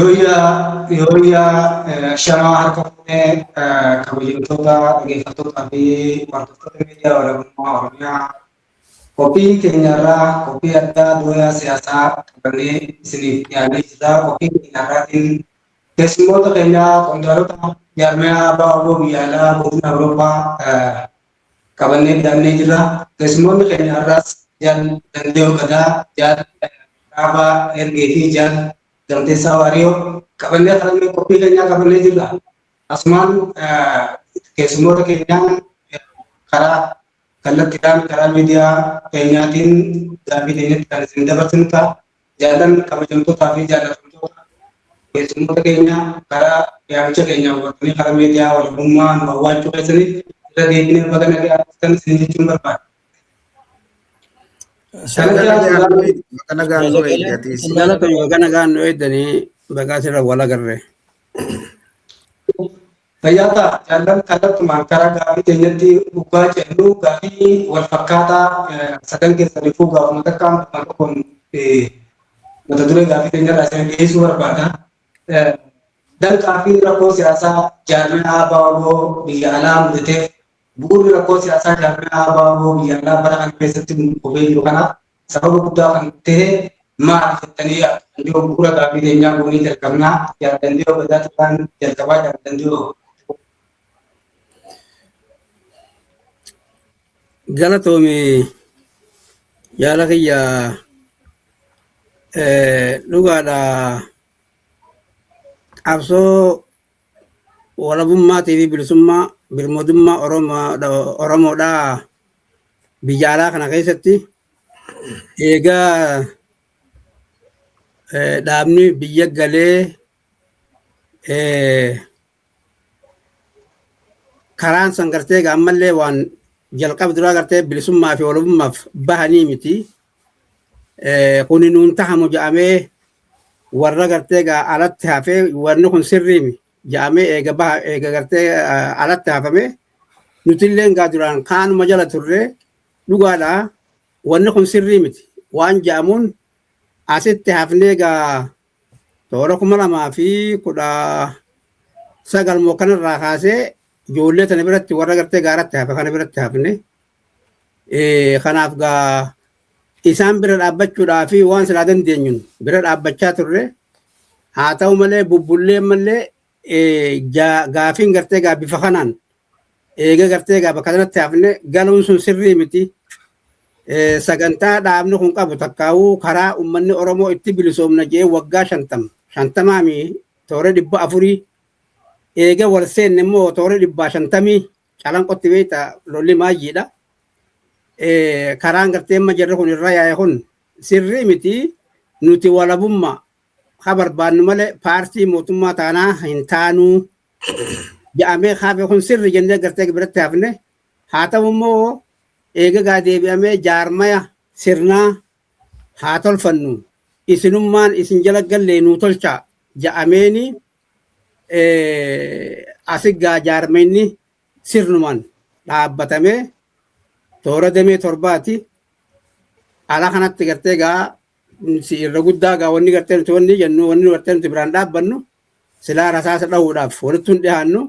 Yooyyaa yooyyaa shamaa harka fuunee kabajamtoota dhaggeeffattootaa fi hordoftoota miidiyaa walabummaa Oromiyaa qophii keenyarraa qophii addaa dooyaa siyaasaa qabannee isiniif dhiyaannee jirra. Qophii keenyarraatiin keessummoota keenyaa qondaalota jaarmiyaa abbaa oboo biyya alaa godina Awurooppaa qabannee dhiyaannee jirra. Keessummoonni keenya har'aas Jaal Danda'oo Gadaa, Jaal Dhaabaa Ergee fi Jaal Gamteessaa Waariyoo qabannee qabannee qophii keenyaa qabannee jirra. Asumaan keessummoota keenyaan karaa kallattiidhaan karaa miidiyaa keenyaatiin gaaffii keenyatti kan isin dabarsinu ta'a. Jaallan kabajamtootaa fi jaallatamtoota keessummoota keenya karaa yaamicha keenya hubattanii karaa miidiyaa walabummaa nu hawwaachuu keessaniif irra deebinee baga nagaa dhuftan isin jechuun barbaada. Baga nagaan nu eeggatis. Galatoon baga nagaan nu eeddanii bagaa sirra wal agarre. Fayyaa ta'a jaallan kallattumaan karaa gaaffii keenyatti dhugaa jennu gaaffii wal fakkaataa sadan keessaniifuu gaafuma takkaan bakka tokkoon mata duree gaaffii keenyarraa isin dhiyeessuu barbaada. Danqaa fi rakkoo siyaasaa jaarmiyaa ABO biyya alaa mudateef bu'uurri rakkoo siyaasaa jaarmiyaa ABO biyya alaa bara kana keessatti qubee jiru kanaaf sababa guddaa kan ta'e maal jettanii yaaddu? Bu'uura gaaffii keenyaa goonee jalqabnaa yaaddandee ogadaa xiqqaan jalqabaa yaaddandee. Galatoomi yaala kiyya dhugaadha qabsoo walabummaatii fi bilisummaa birmadummaa Oromoodhaa biyya alaa kana keessatti eegaa dhaabni biyya galee karaan san gartee egaa ammallee waan jalqaba duraa gartee bilisummaa fi walabummaaf bahanii miti. Kuni nuun tahamu jedhamee warra gartee egaa alatti hafee wanni kun sirriimi jedhamee eega baha eega gartee alatti hafame nutillee egaa duraan kaanuma jala turre dhugaadha wanni kun sirrii miti waan jedhamuun asitti hafnee egaa toora 2019 moo kanarraa kaasee ijoollee tana biratti warra gartee gaaratti hafe kana biratti hafne. Kanaaf gaa isaan bira dhaabbachuudhaa fi waan silaa dandeenyuun bira dhaabbachaa turre. Haa ta'u malee bubbullee malee gaafiin gartee gaa bifa kanaan eega gartee gaa bakka kanatti hafne galuun sun sirrii miti. Sagantaa dhaabni kun qabu takkaawuu karaa uummanni Oromoo itti bilisoomna jee waggaa 50 50 toora 400 eega wal seenne immoo toora 150 calanqotti beekta lolli maayyiidha. Karaan gartee amma jarri kun irra yaa'e kun sirrii miti nuti walabummaa ha barbaannu malee paartii mootummaa taanaa hin taanuu jedhamee hafe kun sirri jennee gartee biratti hafne haa ta'u immoo eega gaa deebi'amee jaarmaya sirnaa haa tolfannu isinummaan isin jala gallee nuu tolchaa jedhameeni asi gaa jaarmenni sirnumaan dhaabbatamee toora damee torbaati ala kanatti gartee gaa si irra guddaa gaa wanni gartee nuti wanni jennu wanni gartee nuti biraan dhaabbannu silaa rasaasa dhahuudhaaf walitti hin dhiyaannu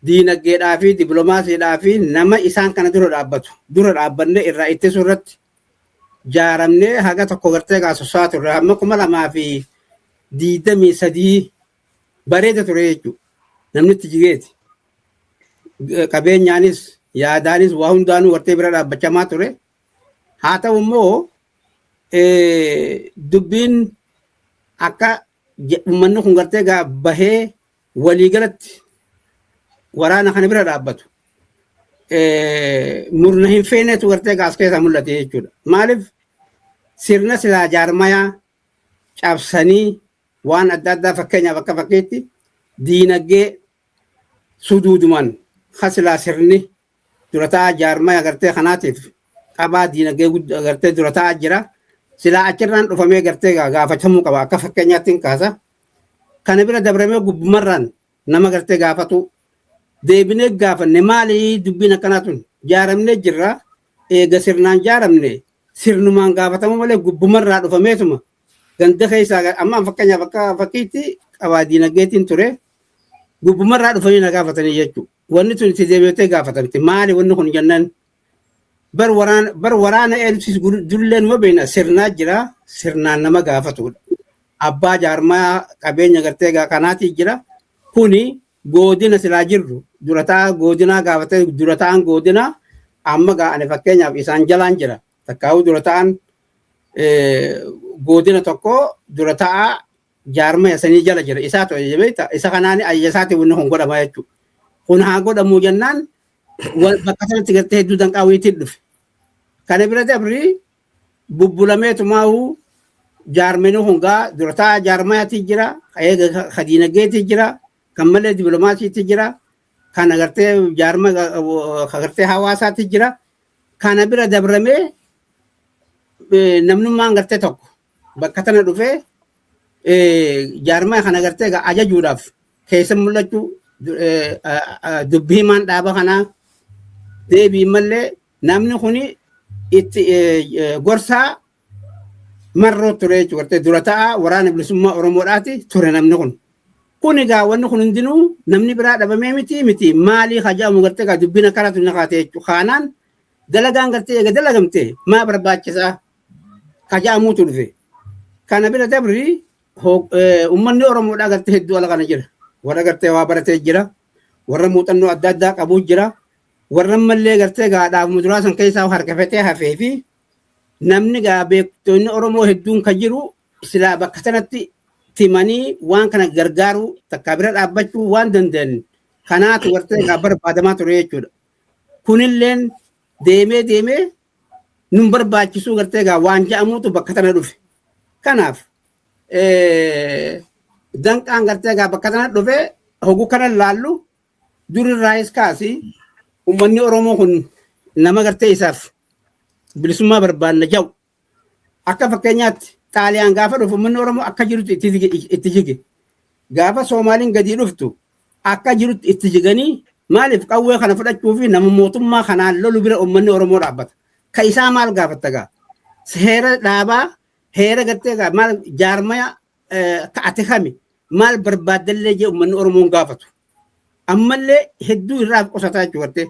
diinagdeedhaa fi dippiloomaasiidhaa fi nama isaan kana dura dhaabbatu dura dhaabbanne irraa ittisuu irratti jaaramnee haga tokko gartee gaa sossaa turre hamma 2023 bareeda ture jechuudha. Namni itti jigeeti. Qabeenyaanis yaadaanis waa hundaanuu gartee bira dhaabbachamaa ture. Haa ta'u immoo dubbiin akka uummanni kun gartee gaa bahee waliigalatti waraana kana bira dhaabbatu murna hin feenetu gartee gaa as keessaa mul'ate jechuudha. Maaliif sirna silaa jaarmayaa cabsanii waan adda addaa fakkeenyaaf akka fakkiitti diinagdee suduudumaan hasilaa sirni dura taa'aa jaarmaya gartee kanaatiif qabaa diinagdee guddaa gartee dura taa'aa jira. Silaa achirraan dhufamee gartee gaafatamuu qaba akka fakkeenyaatti hin kaasa. Kana bira dabramee gubbumarraan nama gartee gaafatu deebinee gaafanne maali dubbiin akkanaa tun jaaramnee jirra eega sirnaan jaaramne sirnumaan gaafatamuu malee gubbumarraa dhufameetuma ganda keessaa amma fakkeenyaaf akka fakkiitti qabaa diinagdeetiin ture gubbumarraa dhufanii na gaafatanii jechuudha. Wanni tun itti deebi'atee gaafatamte maali wanni kun jennaan bar waraana eelsis dullee numa beekna sirnaa jira sirnaan nama gaafatudha. Abbaa jaarmaa qabeenya gartee kanaatii jira kuni godina silaa jirru durataa godinaa gaafatee durataan godinaa amma ani fakkeenyaaf isaan jalaan jira takkaa'uu durataan godina tokko durataa jaarmaa sanii jala jira isaa ta'e beekta isa kanaan ayyasaati wanni kun godhama jechuudha. Kun haa godhamu jennaan bakka sanatti gartee hedduu danqaa wayiitiin dhufe. Kana bira dabri bubbulameetumaa'uu jaarmeni hungaa durataa jaarmayaati jira, ka diinagdeeti jira, kan malee dippiloomaasiitti jira, kan agartee jaarma agartee hawaasaatti jira. Kana bira dabramee namnummaan gartee tokko bakka tana dhufee jaarmaa kana gartee ajajuudhaaf keessa mul'achuu dubbii himaan dhaaba kanaa deebii malee namni kuni itti gorsaa marroo ture jechuudha. Gartee dura ta'a waraana bilisummaa Oromoodhaati ture namni kun. Kun egaa wanni kun hundinuu namni biraa dhabamee miti miti maalii hajaamu gartee egaa dubbiin akkanatu na kaate jechuudha. Kanaan dalagaan gartee eega dalagamte maa barbaachisaa hajaamuutu dhufe. Kana bira dabri uummanni Oromoodhaa gartee hedduu ala kana jira. Warra gartee waa baratee jira. Warra muuxannoo adda addaa qabu jira. Warra mallee gartee gaadhaaf muduraa san keessaa harkifatee hafee fi namni gaa beektonni Oromoo hedduun kan jiru silaa bakka sanatti timanii waan kana gargaaruu takka bira dhaabbachuu waan danda'an kanaatu gartee gaa barbaadamaa ture jechuudha. Kunilleen deemee deemee nun barbaachisuu gartee gaa waan ja'amuutu bakka tana dhufe. Kanaaf danqaan gartee gaa bakka tana dhufe hoguu kana laallu durirraayis kaasi uummanni Oromoo kun nama gartee isaaf bilisummaa barbaanna jedhu akka fakkeenyaatti Xaaliyaan gaafa dhufu uummanni Oromoo akka jirutti itti jige. Gaafa Soomaaliin gadi dhuftu akka jirutti itti jiganii maaliif qawwee kana fudhachuu fi nama mootummaa kanaan lolu bira uummanni Oromoo dhaabbata. Ka isaa maal gaafatta gaa? Heera dhaabaa heera gartee gaa maal jaarmaya ka'ate kami maal barbaaddallee jee uummanni Oromoon gaafatu. Ammallee hedduu irraa qusataa jechuudha gartee.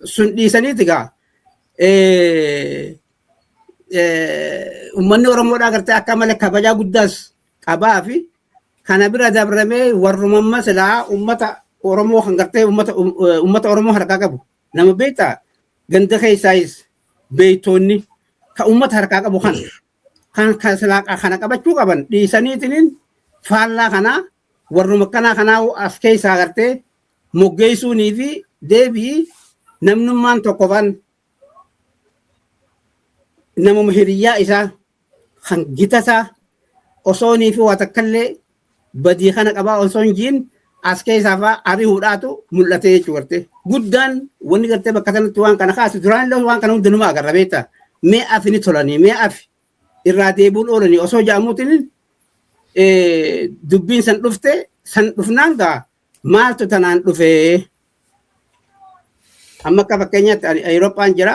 Sun dhiisaniiti gaa. Uummanni Oromoodhaa gartee akka malee kabajaa guddaas qabaa fi kana bira dabramee warrumamma silaa uummata Oromoo kan gartee uummata Oromoo harkaa qabu nama beektaa ganda keessaayis beektoonni ka uummata harkaa qabu kan kan silaa kana qabachuu qaban dhiisaniitiin faallaa kanaa warruma kanaa kanaa as keessaa gartee moggeessuunii fi deebii namnummaan tokkofaan namuma hiriyyaa isaa kan gitasaa osoonii fi waa takkallee badii kana qabaa osoo hin jiin as keessaa fa'aa ari'uudhaatu mul'ate jechuudha gartee. Guddaan wanni gartee bakka sanatti waan kana kaasu duraan illee waan kana hundinumaa agarra beektaa. Mee afi ni tolanii mee afi irraa deebi'uun oolanii osoo ja'amuutiin dubbiin san dhufte san dhufnaan gaa maaltu tanaan dhufee amma akka fakkeenyaatti Awurooppaan jira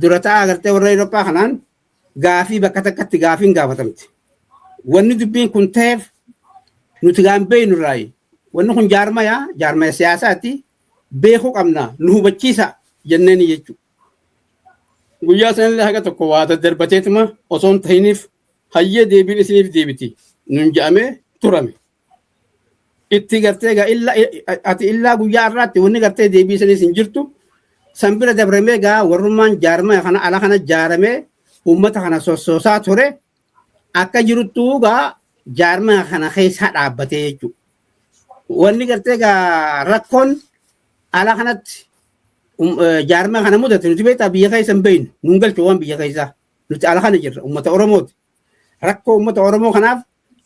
dura taa'aa gartee warra Awurooppaa kanaan gaafii bakka takkatti gaafiin gaafatamte. Wanni dubbiin kun ta'eef nuti gaan beeknu irraayi. Wanni kun jaarmaya jaarmaya siyaasaati beekuu qabna nu hubachiisa jenneeni jechuudha. Guyyaa sanallee haga tokko waa daddarbateetuma osoo hin tahiniif hayyee deebiin isiniif deebiti nun je'amee turame. Itti gartee gaa illa ati illaa guyyaa irraatti wanni gartee deebii sanis hin jirtu. San bira dabramee gaa warrummaan jaarmaya kana ala kana jaaramee uummata kana sossoosaa ture akka jiruttuu gaa jaarmaya kana keessa dhaabbatee jechuudha. Wanni gartee gaa rakkoon ala kanatti jaarmaya kana mudate nuti beektaa biyya keessa hin beeknu nuun galchu waan biyya keessaa nuti ala kana jirra uummata Oromooti. Rakkoo uummata Oromoo kanaaf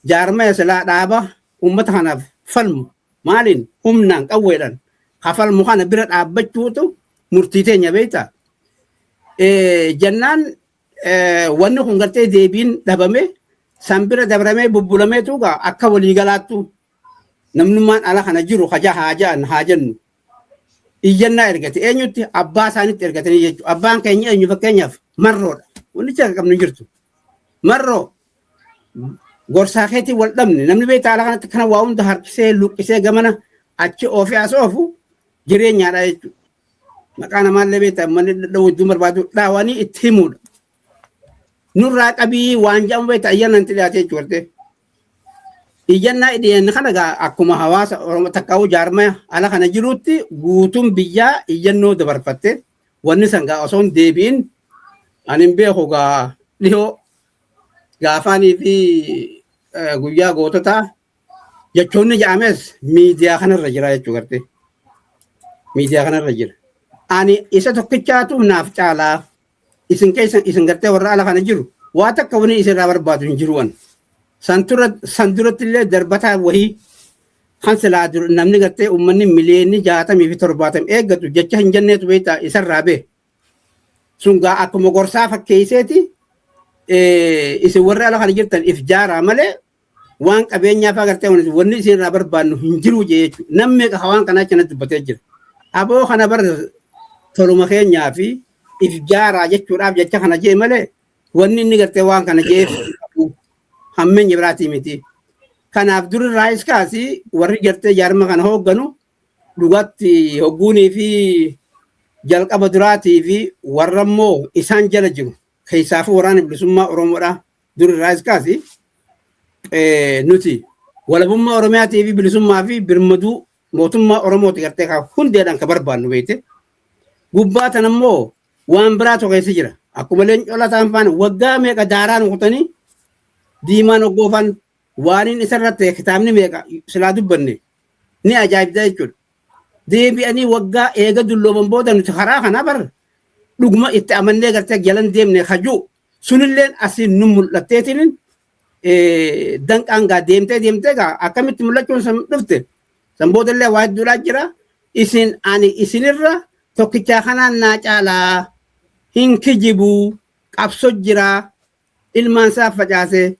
jaarmaya silaa dhaaba uummata kanaaf falmu maaliin humnaan qawweedhaan kafalmu kana bira dhaabbachuutu murtii teenya beektaa. Jennaan wanni kun gartee deebiin dhabame san bira dabramee bubbulameetu gaa akka waliigalaattu namnummaan ala kana jiru haja haa ja'an haa jennu. Iyyannaa ergate eenyutti abbaa isaanitti ergatanii jechuudha. Abbaan keenya eenyu fakkeenyaaf marroodha. Wanni akka qabnu hin jirtu. Marroo Gorsaa keetiin wal dhabne namni beektaa ala kanatti kana waa hunda harkisee luqqisee gamana achi oofee as oofu jireenyaadha jechuudha. Maqaa namaallee beektaa manni dhadha'uu hedduu barbaadu dhaawanii itti himuudha. Nurraa qabii waan jedhamu beektaa iyyannaan itti dhiyaatee jechuudha. Iyyannaa dhiyeenne kana egaa akkuma hawaasa Oromoo takkaa'uu jaarmaya ala kana jirutti guutuun biyyaa iyyannoo dabarfatte wanni san gaa osoo hin deebi'in ani hin beeku gaa dhihoo gaafaanii fi guyyaa goototaa jechoonni jedhames miidiyaa kanarra jira jechuu gartee. Miidiyaa kanarra jira. Ani isa tokkichaatu naaf caalaa isin keessa isin gartee warra ala kana jiru waa takka wani isin irraa barbaadu hin jiru an. San duratti illee darbataa wahii kan silaa namni gartee uummanni miliyoonni 60 fi 70 eeggatu jecha hin jenneetu beektaa isarraa bee. Sun gaa akkuma gorsaa fakkeesseeti isin warri ala kana jirtan if jaaraa malee waan qabeenyaa fa'aa gartee wanni isin irraa barbaannu hin jiru jee jechuudha. Namni meeqa waan kanaa kanatti dubbatee jira. Aboo kana bara toluma keenyaa fi if jaaraa jechuudhaaf jecha kana jee malee wanni inni gartee waan kana jeef hammeenya biraatii miti. Kanaaf durirraa kaasii warri gartee jaarma kana hoogganu dhugatti hogguunii fi jalqaba duraatii fi warra immoo isaan jala jiru keessaafuu waraana bilisummaa Oromoodha durirraa kaasii nuti walabummaa Oromiyaatii fi bilisummaa fi birmaduu mootummaa Oromooti gartee kan hundeedhaan ka barbaannu beekte. Gubbaa tan ammoo waan biraatu keessa jira. Akkuma leencoo lataan faana waggaa meeqa daaraan kutanii diimaan hoggoofan waaniin isarratti kitaabni meeqa silaa dubbanne ni ajaa'ibda jechuudha. Deebi'anii waggaa eega dullooman booda nuti karaa kana bar dhuguma itti amannee gartee jalan deemne kajuu sunilleen asiin nu mul'atteetiin danqaan gaa deemtee deemtee gaa akkamitti mul'achuun san dhufte san boodallee waa hedduudhaa jira isin ani isinirra tokkichaa kanaan naa caalaa hin kijibuu qabso jira ilmaan isaa facaase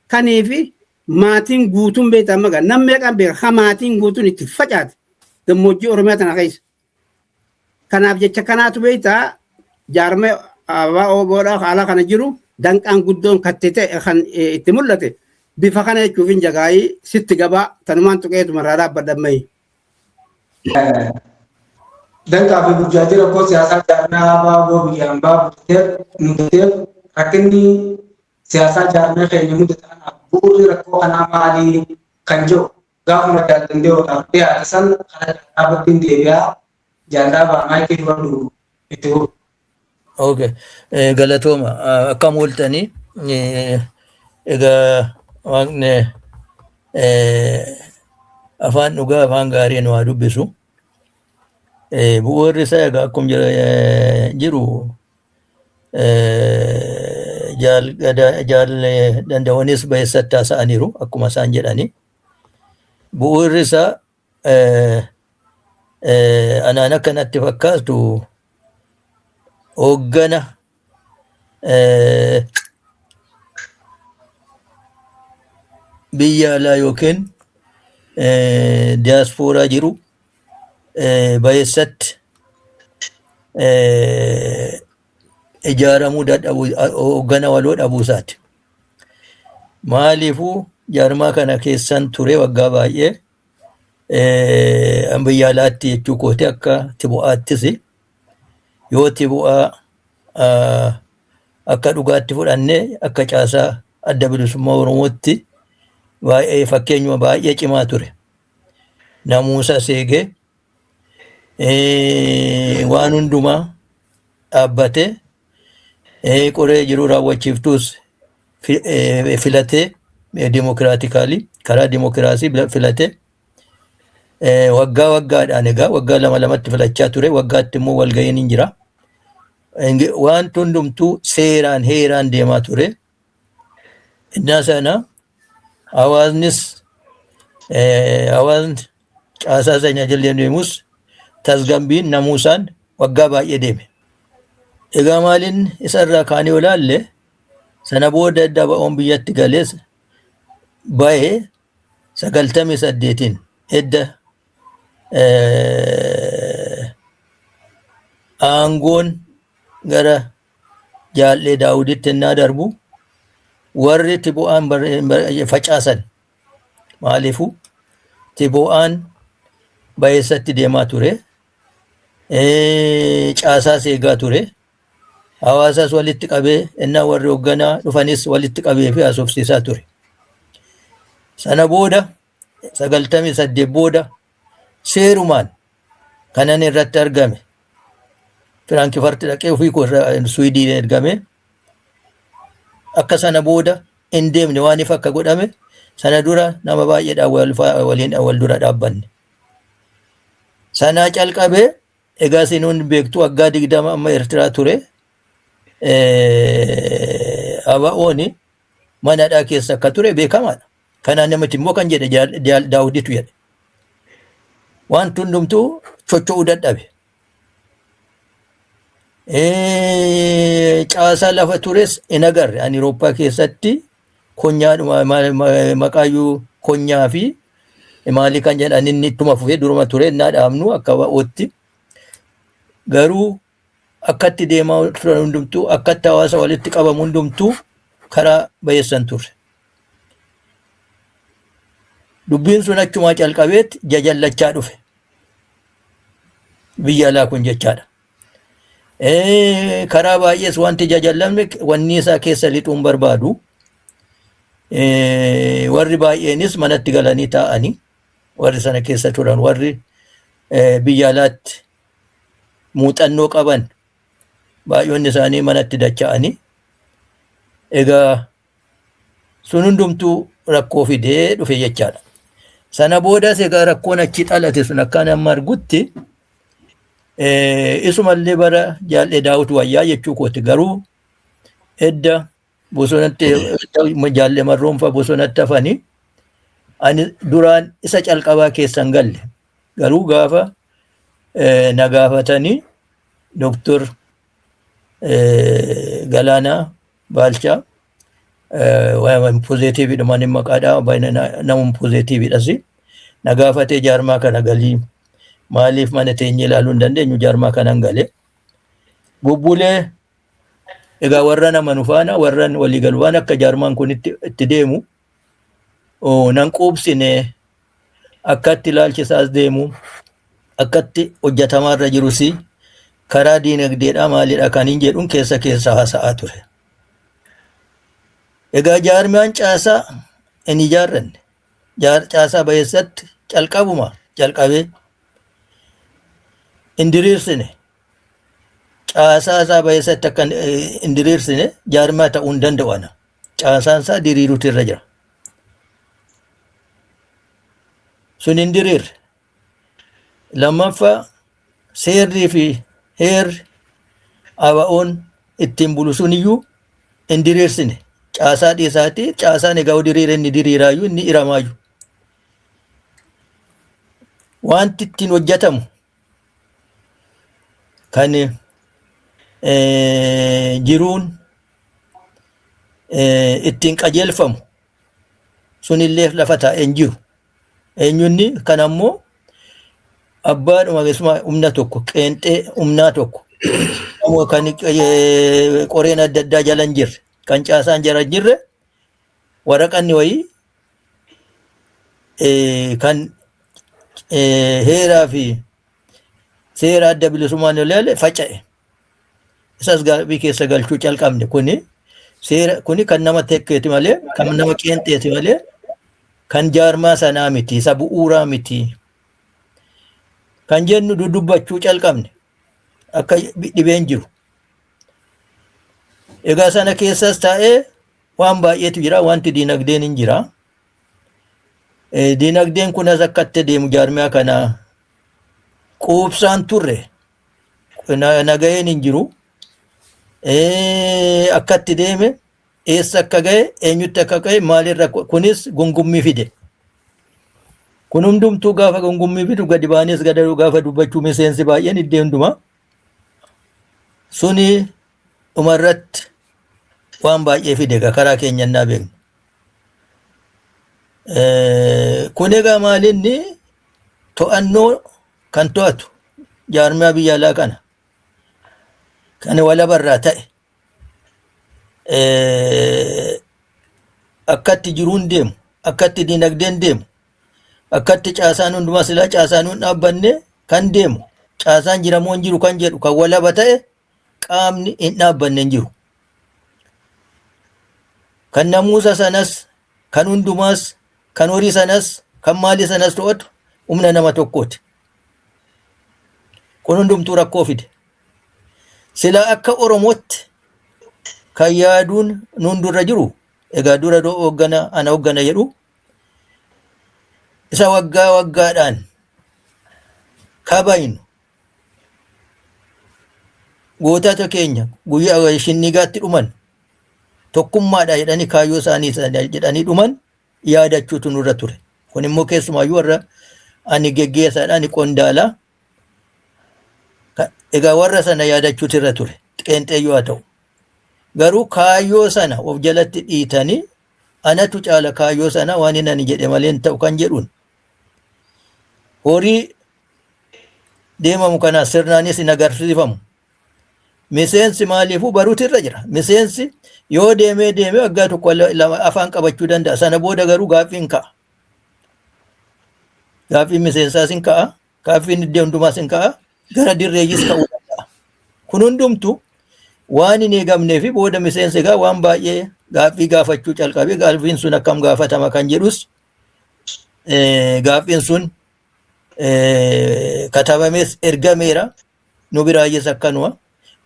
kaniifi maatiin guutuun beektaa maga nam meeqaan beeka ha maatiin guutuun itti facaate gammoojjii Oromiyaa tana keessa. Kanaaf jecha kanaatu beektaa jaarmee abaa oboodhaa haala kana jiru danqaan guddoon katte ta'e kan itti mul'ate bifa kana jechuuf hin jagaayii sitti gabaa tanumaan tuqeetuma irraa dhaabbadhammayi. Danqaa fi burjaajii rakkoo siyaasaa jaarmee ABO biyyaan baa mudateef rakkinni siyaasaa jaarmee keenya mudate kanaaf bu'uurri rakkoo kanaa maali kan jedhu gaafuma jaaldandee'oodhaaf dhiyaate san kana jaaldaabatti deebi'aa jaaldaabaa maayikii fudhadhu itti fufu. Okay. Galatooma. Akkam ooltanii egaa waaqni afaan dhugaa afaan gaarii nu haa dubbisu. Bu'uurri isaa egaa akkuma jiru jaal danda'oonis bayeessatti haasa'aniiru akkuma isaan jedhani. Bu'uurri isaa anaan akka natti fakkaatu hooggana biyya alaa yookiin diyaaspooraa jiru bayeessatti ijaaramuu dadhabu hooggana waloo dhabuu isaati. Maaliifuu jaarmaa kana keessan ture waggaa baay'ee biyya alaatti jechuu kooti akka tibu'aattis yoo tibu'aa akka dhugaatti fudhannee akka caasaa adda bilisummaa Oromootti baay'ee fakkeenyuma baay'ee cimaa ture. Namuusa seegee waan hundumaa dhaabbatee qoree jiru raawwachiiftuus filatee democratically karaa dimokiraasii filatee waggaa waggaadhaan egaa waggaa lama lamatti filachaa ture waggaatti immoo walga'iin hin jira. Wanti hundumtuu seeraan heeraan deemaa ture. Innaa sana hawaasnis hawaasni caasaa sana jala deemus tasgabbiin namuusaan waggaa baay'ee deeme. Egaa maaliin isarraa kaanee olaalle sana booda daba'oon biyyatti galees bahee 98n edda aangoon gara jaallee daawuditti ennaa darbu Warri itti bu'aan facaasan maaliifuu itti bu'aan bayeessatti deemaa ture. Caasaas eegaa ture. Hawaasaas walitti qabee innaa warri hoogganaa dhufanis walitti qabee fi haasofsiisaa ture. Sana booda 98 booda seerumaan kanan irratti argame Firaankifarti dhaqee ofii koo Suwiidii ergame. Akka sana booda hin deemne waan ifa akka godhame sana dura nama baay'eedhaan waliin wal dura dhaabbanne. Sanaa calqabee egaa isin hundi beektu waggaa 20 amma Eertiraa ture. ABO'n manadhaa keessa akka ture beekamaadha. Kanaan namatti immoo kan jedhe Daawuditu jedhe. Wanti hundumtuu socho'uu dadhabe. Caasaa lafa tures hin agarre. Ani Awurooppaa keessatti konyaadhuma maqaayyuu konyaa fi maalii kan jedhan inni ittuma fufee duruma ture innaa dhaabnu akka ba'ootti. Garuu akkatti deemaa turan hundumtuu akkatti hawaasa walitti qabamu hundumtuu karaa bayeessan turre. Dubbiin sun achumaa calqabeetti jajallachaa dhufe. Biyya alaa kun jechaadha. Karaa baay'ees wanti jajallamne wanni isaa keessa lixuun barbaadu. Warri baay'eenis manatti galanii taa'anii warri sana keessa turan warri biyya alaatti muuxannoo qaban baay'oonni isaanii manatti dacha'anii egaa sun hundumtuu rakkoo fidee dhufe jechaadha. Sana boodas egaa rakkoon achi dhalate sun akkaan amma argutti isumallee bara jaallee Daawit wayyaa jechuu kooti garuu edda bosonatti jaallee Marroonfaa bosonatti hafanii ani duraan isa calqabaa keessa hin galle garuu gaafa na gaafatanii Doktor Galaanaa Baalchaa poozitiiviidhumaan hin maqaadhaa namum poozitiiviidhas na gaafatee jaarmaa kana galii maaliif mana teenyee ilaaluu hin dandeenyu jaarmaa kanan gale bubbulee egaa warra nama nu faana warran walii galu waan akka jaarmaan kun itti deemu nan quubsine akkatti ilaalchi isaas deemu akkatti hojjetamaarra jirus karaa diinagdeedhaa maalidha kan hin jedhuun keessa keessa haasa'aa ture. Egaa jaarmiyaan caasaa hin ijaarranne. Caasaa bayeessatti calqabuma calqabee hin diriirsine. Caasaa isaa bayeessatti akka hin diriirsine jaarmiyaa ta'uu hin danda'u ana. Caasaan isaa diriiruutu irra jira. Sun hin diriirre. Lammaffaa seerrii fi heerri ABO'n ittiin bulu sun iyyuu hin diriirsine. Caasaa dhiisaati. Caasaan egaa diriire inni diriiraayyuu inni iramaayyuu. Wanti ittiin hojjetamu kan jiruun ittiin qajeelfamu sunillee lafa taa'ee hin jiru. Eenyunni kan ammoo abbaadhuma keessumaa humna tokko qeenxee humnaa tokko kan qoreen adda addaa jala hin jirre kan caasaan jala hin jirre waraqanni wayii kan heeraa fi seera adda bilisummaan ilaale faca'e. Isas gaabii keessa galchuu calqabne kuni seera kuni kan nama tekkeeti malee kan nama qeenxeeti malee kan jaarmaa sanaa miti isa bu'uuraa miti. Kan jennu dudubbachuu calqabne akka dhibeen jiru. Egaa sana keessas taa'ee waan baay'eetu jira wanti diinagdeen hin jira. Diinagdeen kunis akka itti deemu jaarmiyaa kana quubsaan turre nagaheen hin jiru. Akka itti deeme eessa akka gahe eenyutti akka gahe maalirra kunis gungummii fide. Kun hundumtuu gaafa gungummii fidu gadi baanis gadi gaafa dubbachuu miseensi baay'een iddoo hundumaa. Suni dhumarratti waan baay'ee fide egaa karaa keenya innaa beeknu. Kun egaa maalinni to'annoo kan to'atu jaarmiyaa biyya alaa kana kan walabarraa ta'e Akkatti jiruun deemu, akkatti dinagdeen deemu, akkatti caasaan hundumaa silaa caasaan hin dhaabbanne kan deemu, caasaan jiramoo hin jiru kan jedhu kan walaba ta'e qaamni hin dhaabbanne hin jiru. Kan namuusa sanas, kan hundumaas, kan horii sanas, kan maalii sanas to'atu humna nama tokkooti. Kun hundumtuu rakkoo fide. Silaa akka Oromootti kan yaaduun nuun dura jiru, egaa dura hooggana ana hooggana jedhu isa waggaa waggaadhaan kabajnu, gootota keenya guyyaa shinnigaatti dhuman, tokkummaadha jedhanii kaayyoo isaanii jedhanii dhuman yaadachuutu nurra ture. Kun immoo keessumaayyuu warra ani geggeessaadha, ani qondaalaa. Egaa warra sana yaadachuutu irra ture, qeenxeeyyuu haa ta'u. Garuu kaayyoo sana of jalatti dhiitanii anatu caala, kaayyoo sana waan inni ani jedhe malee hin ta'u kan jedhuun horii deemamu kana sirnaanis hin agarsiifamu. Miseensi maaliifuu baruutu irra jira. Miseensi yoo deemee deemee waggaa tokko lama afaan qabachuu danda'a. Sana booda garuu gaaffiin ka'a. Gaaffiin miseensaas hin ka'a. Gaaffiin iddoo hundumaas hin ka'a. Gara dirreeyyis ka'uu danda'a. Kun hundumtu waan hin eegamnee fi booda miseensi egaa waan baay'ee gaaffii gaafachuu calqabee, gaaffiin sun akkam gaafatama kan jedhus, gaaffiin sun katabamees ergameera, nu biraayyis akkanuma.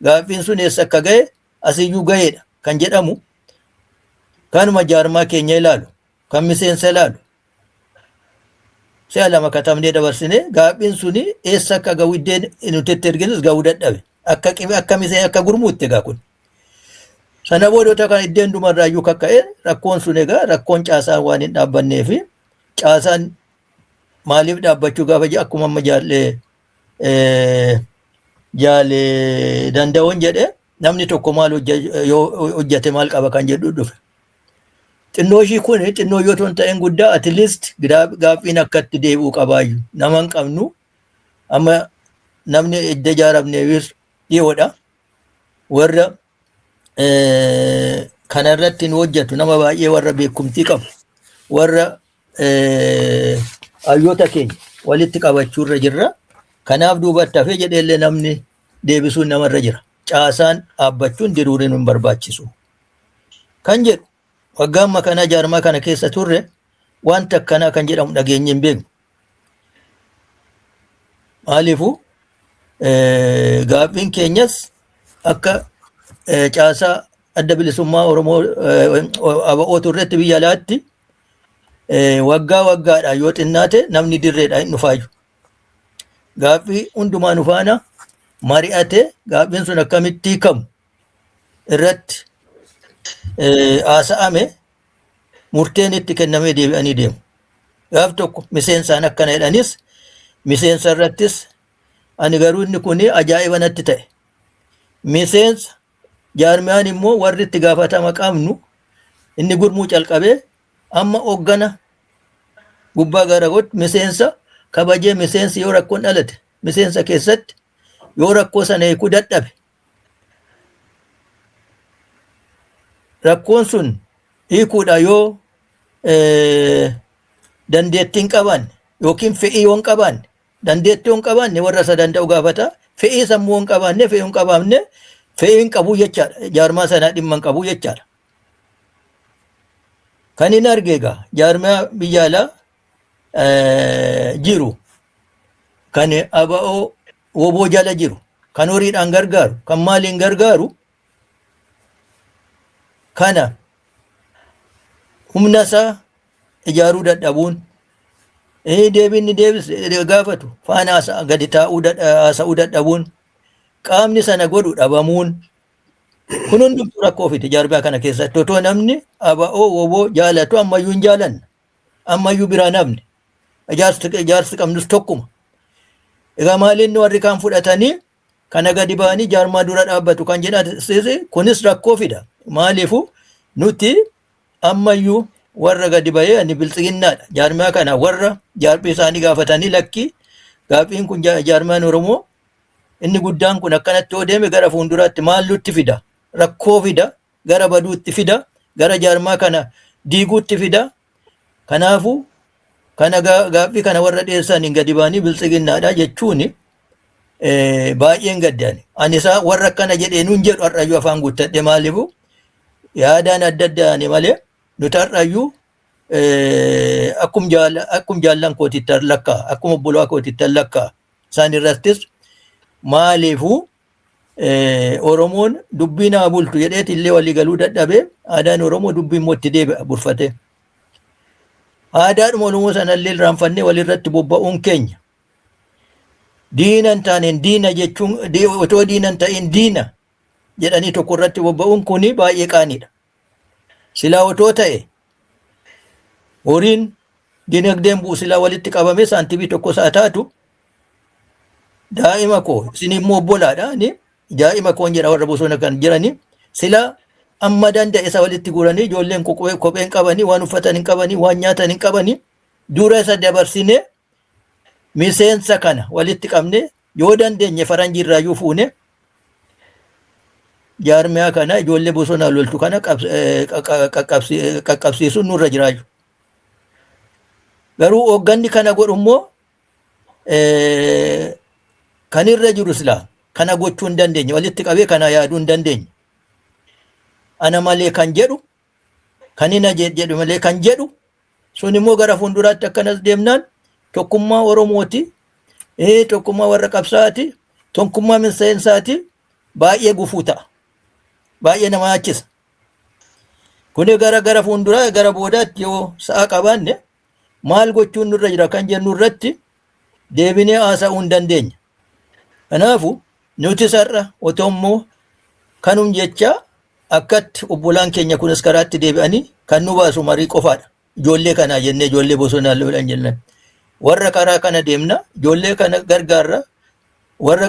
Gaaffiin sun eessa akka ga'e, asiyyuu ga'eedha kan jedhamu, kanuma jaarmaa keenya ilaalu, kan miseensa ilaalu, si'a lama katabnee dabarsine, gaaffiin suni eessa akka ga'u, iddeen nuti itti ergines ga'uu dadhabe, akka qibe akka miseen akka gurmuutti. Egaa kun sana booda kan iddeen dumarraayyuu kakka'e rakkoon sun, egaa rakkoon caasaan waan hin dhaabbannee fi caasaan maaliif dhaabbachuu gaafa jedhu, akkuma amma jaallee jaalee danda'uun jedhe, namni tokko maal yoo hojjete maal qaba kan jedhu dhufe. Xinnoo ishii kun xinnoo yoo ta'u ta'een guddaa, at least gaaffiin akkatti deebi'uu qabaayyuu nama hin qabnu. Amma namni idda ijaaramneefis dhiyoodha. Warra kanarratti nu hojjetu, nama baay'ee, warra beekumtii qabu, warra hayyoota keenya walitti qabachuu irra jirra. Kanaaf duubatti hafee jedheellee namni deebisuun namarra jira. Caasaan dhaabbachuun diruuriin hin barbaachisu. Kan jedhu waggaa amma kana jaarmaa kana keessa turre, wanta akkanaa kan jedhamu dhageenye hin beeknu. Maaliifuu gaaffiin keenyas akka caasaa Adda Bilisummaa Oromoo ABO turretti biyya alaatti waggaa waggaadhaan yoo xinnaate namni dirreedhaan hin dhufaayu. Gaaffii hundumaa nu faana mari'ate, gaaffiin sun akkamitti hiikamu irratti haasa'ame, murteen itti kennamee deebi'anii deemu. Gaaf tokko miseensaan akkana jedhanis, miseensa irrattis ani garuu inni kun ajaa'iba natti ta'e. Miseensa jaarmiyaan immoo warri itti gaafatama qabnu, inni gurmuu calqabee amma hoggana gubbaa gara godhu, miseensa kabajee, miseensi yoo rakkoon dhalate miseensa keessatti yoo rakkoo sana hiikuu dadhabe, rakkoon sun hiikuudha yoo dandeettii hin qabaanne yookiin fe'ii yoo hin qabaanne, dandeettii yoo hin qabaanne warra isa danda'u gaafata. Fe'ii sammuu hin qabaanne, fe'ii hin qabaanne, fe'ii hin qabu jechaadha, jaarmaa sanaa dhimma hin qabu jechaadha. Kan inni arge egaa jaarmaa biyya alaa jiru, kan ABO WBO jala jiru, kan horiidhaan gargaaru, kan maaliin gargaaru kana humna isaa ijaaruu dadhabuun, deebiin inni deebise gaafatu faana gadi taa'uu haasa'uu dadhabuun, qaamni sana godhu dhabamuun, kun hundumtuu rakkoo fide jaarmaa kana keessatti. Otoo namni ABO WBO jaalatu, ammayyuu hin jaalanna, ammayyuu biraa namni ijaarsi qabnus tokkuma. Egaa maaliin warri kaan fudhatanii kana gadi ba'anii jaarmaa dura dhaabbatu kan jedhan, kunis rakkoo fida. Maaliifu nuti ammayyuu warra gadi ba'ee ani biltsiginnaadha, jaarmaa kana warra jaarbii isaanii gaafatanii, lakki, gaaffiin kun jaarmaan Oromoo inni guddaan kun akkanatti yoo deeme gara fuulduraatti maal nutti fida? Rakkoo fida, gara baduutti fida, gara jaarmaa kana diiguutti fida. Kanaafuu kana gaaffii kana warra dhiyeessan hin gadi ba'anii biltsiginnaadha jechuun baay'een gaddaan. Ani isaa warra akkana jedhee nuun jedhu har'ayyuu afaan guuttadhe maaliifu yaadaan adda addaani malee nuti har'ayyuu akkum jaallan kootitti lakkaa akkum obbolaa kootitti lakkaa isaan irrattis maaliifuu Oromoon dubbii naa bultu jedheeti illee walii galuu dadhabee aadaan Oromoo dubbii immoo itti deebi'a burfatee. Aadaadhuma Oromoo sanallee irraanfannee walirratti bobba'uun keenya. Diina hin taaneen diina jechuun otoo diina hin ta'in diina jedhanii tokko irratti bobba'uun kuni baay'ee qaaniidha. Silaa otoo ta'e horiin dinagdeen bu'u silaa walitti qabamee saantimii tokko isaa taatu daa'ima koo isin immoo obbolaadha ani daa'ima koon jedha warra bosona kan jirani silaa amma danda'e isa walitti guuranii ijoolleen kophee hin qabanii waan uffatan hin qabanii waan nyaatan hin qabanii dura isa dabarsinee miseensa kana walitti qabne yoo dandeenye faranjii irraayyuu fuune jaarmiyaa kana ijoollee bosonaa loltu kana qaqqabsiisuun nurra jiraaju. Garuu hoogganni kana godhu immoo kan irra jiru silaa kana gochuu hin dandeenye walitti qabee kana yaaduu hin dandeenye. Ana malee kan jedhu kan hin jedhu malee kan jedhu sun immoo gara fuulduraatti akkanas deemnaan tokkummaa Oromooti, tokkummaa warra qabsaa'aati, tokkummaa miseensaati baay'ee gufuu ta'a. Baay'ee nama yaachisa. Kuni gara gara fuulduraa gara boodaatti yoo sa'a qabaanne maal gochuun nurra jira kan jennu irratti deebinee haasa'uu hin dandeenya. Kanaafu nuti sar'a otoo immoo kanum jecha akkatti obbolaan keenya kunis karaatti deebi'anii kan nu baasu marii qofaadha. Ijoollee kanaa jennee ijoollee bosonaa lolan jennan. Warra karaa kana deemna ijoollee kana gargaarra warra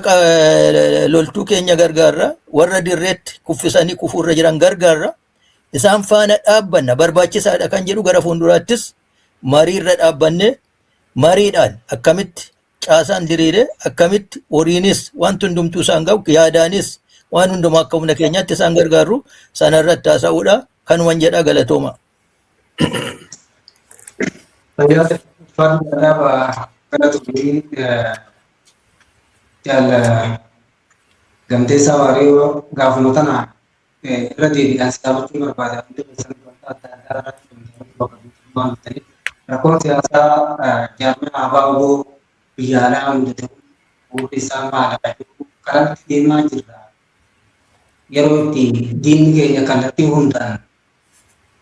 loltuu keenya gargaarra warra dirreetti kuffisanii kufuurra jiran gargaarra isaan faana dhaabbanna barbaachisaadha kan jedhu gara fuulduraattis mariirra dhaabbannee mariidhaan akkamitti caasaan diriire akkamitti horiinis wanti hundumtuu isaan ga'u yaadaanis waan hundumaa akka humna keenyaatti isaan gargaarru sanarratti haasa'uudha kanuman jedha galatooma. Fayyaa ulfaatu galatoomii jaal Gamteessaa Waariyoo gaafuma tana irra deebiidhaan si gaafachuu barbaada. Hundi keessan wanta adda addaa irratti bakka buutummaa dhuftanii rakkoon siyaasaa jaarmiyaa ABO biyya alaa mudate bu'uurri isaa maali? Karaatti deemaa jirra. Yeroo itti diinni keenya kallattii hundaan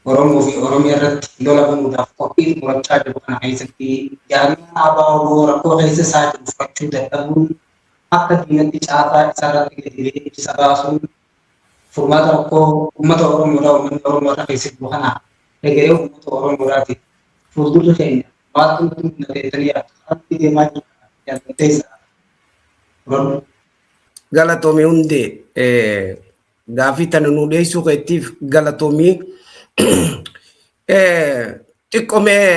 Oromoo fi Oromiyaa irratti lola banuudhaaf qophii xumurachaa jiru kana keessatti jaarmiyaan ABO rakkoo keessa isaa jiru furachuu dadhabuun akka diinatti caasaa isaa irratti gadi ba'ee ibsa baasuun furmaata rakkoo uummata Oromoodhaa uummanni Oromoo irra keessa jiru kana egeree uummata Oromoodhaatiif fuuldurri keenya maaltu nutti mul'ata jettanii yaaddu? Karaatti deemaa jirra jaallatteessa. Galatoomii hundee gaaffii tana nuu dhiyeessuu keetiif galatoomii. Xiqqoomee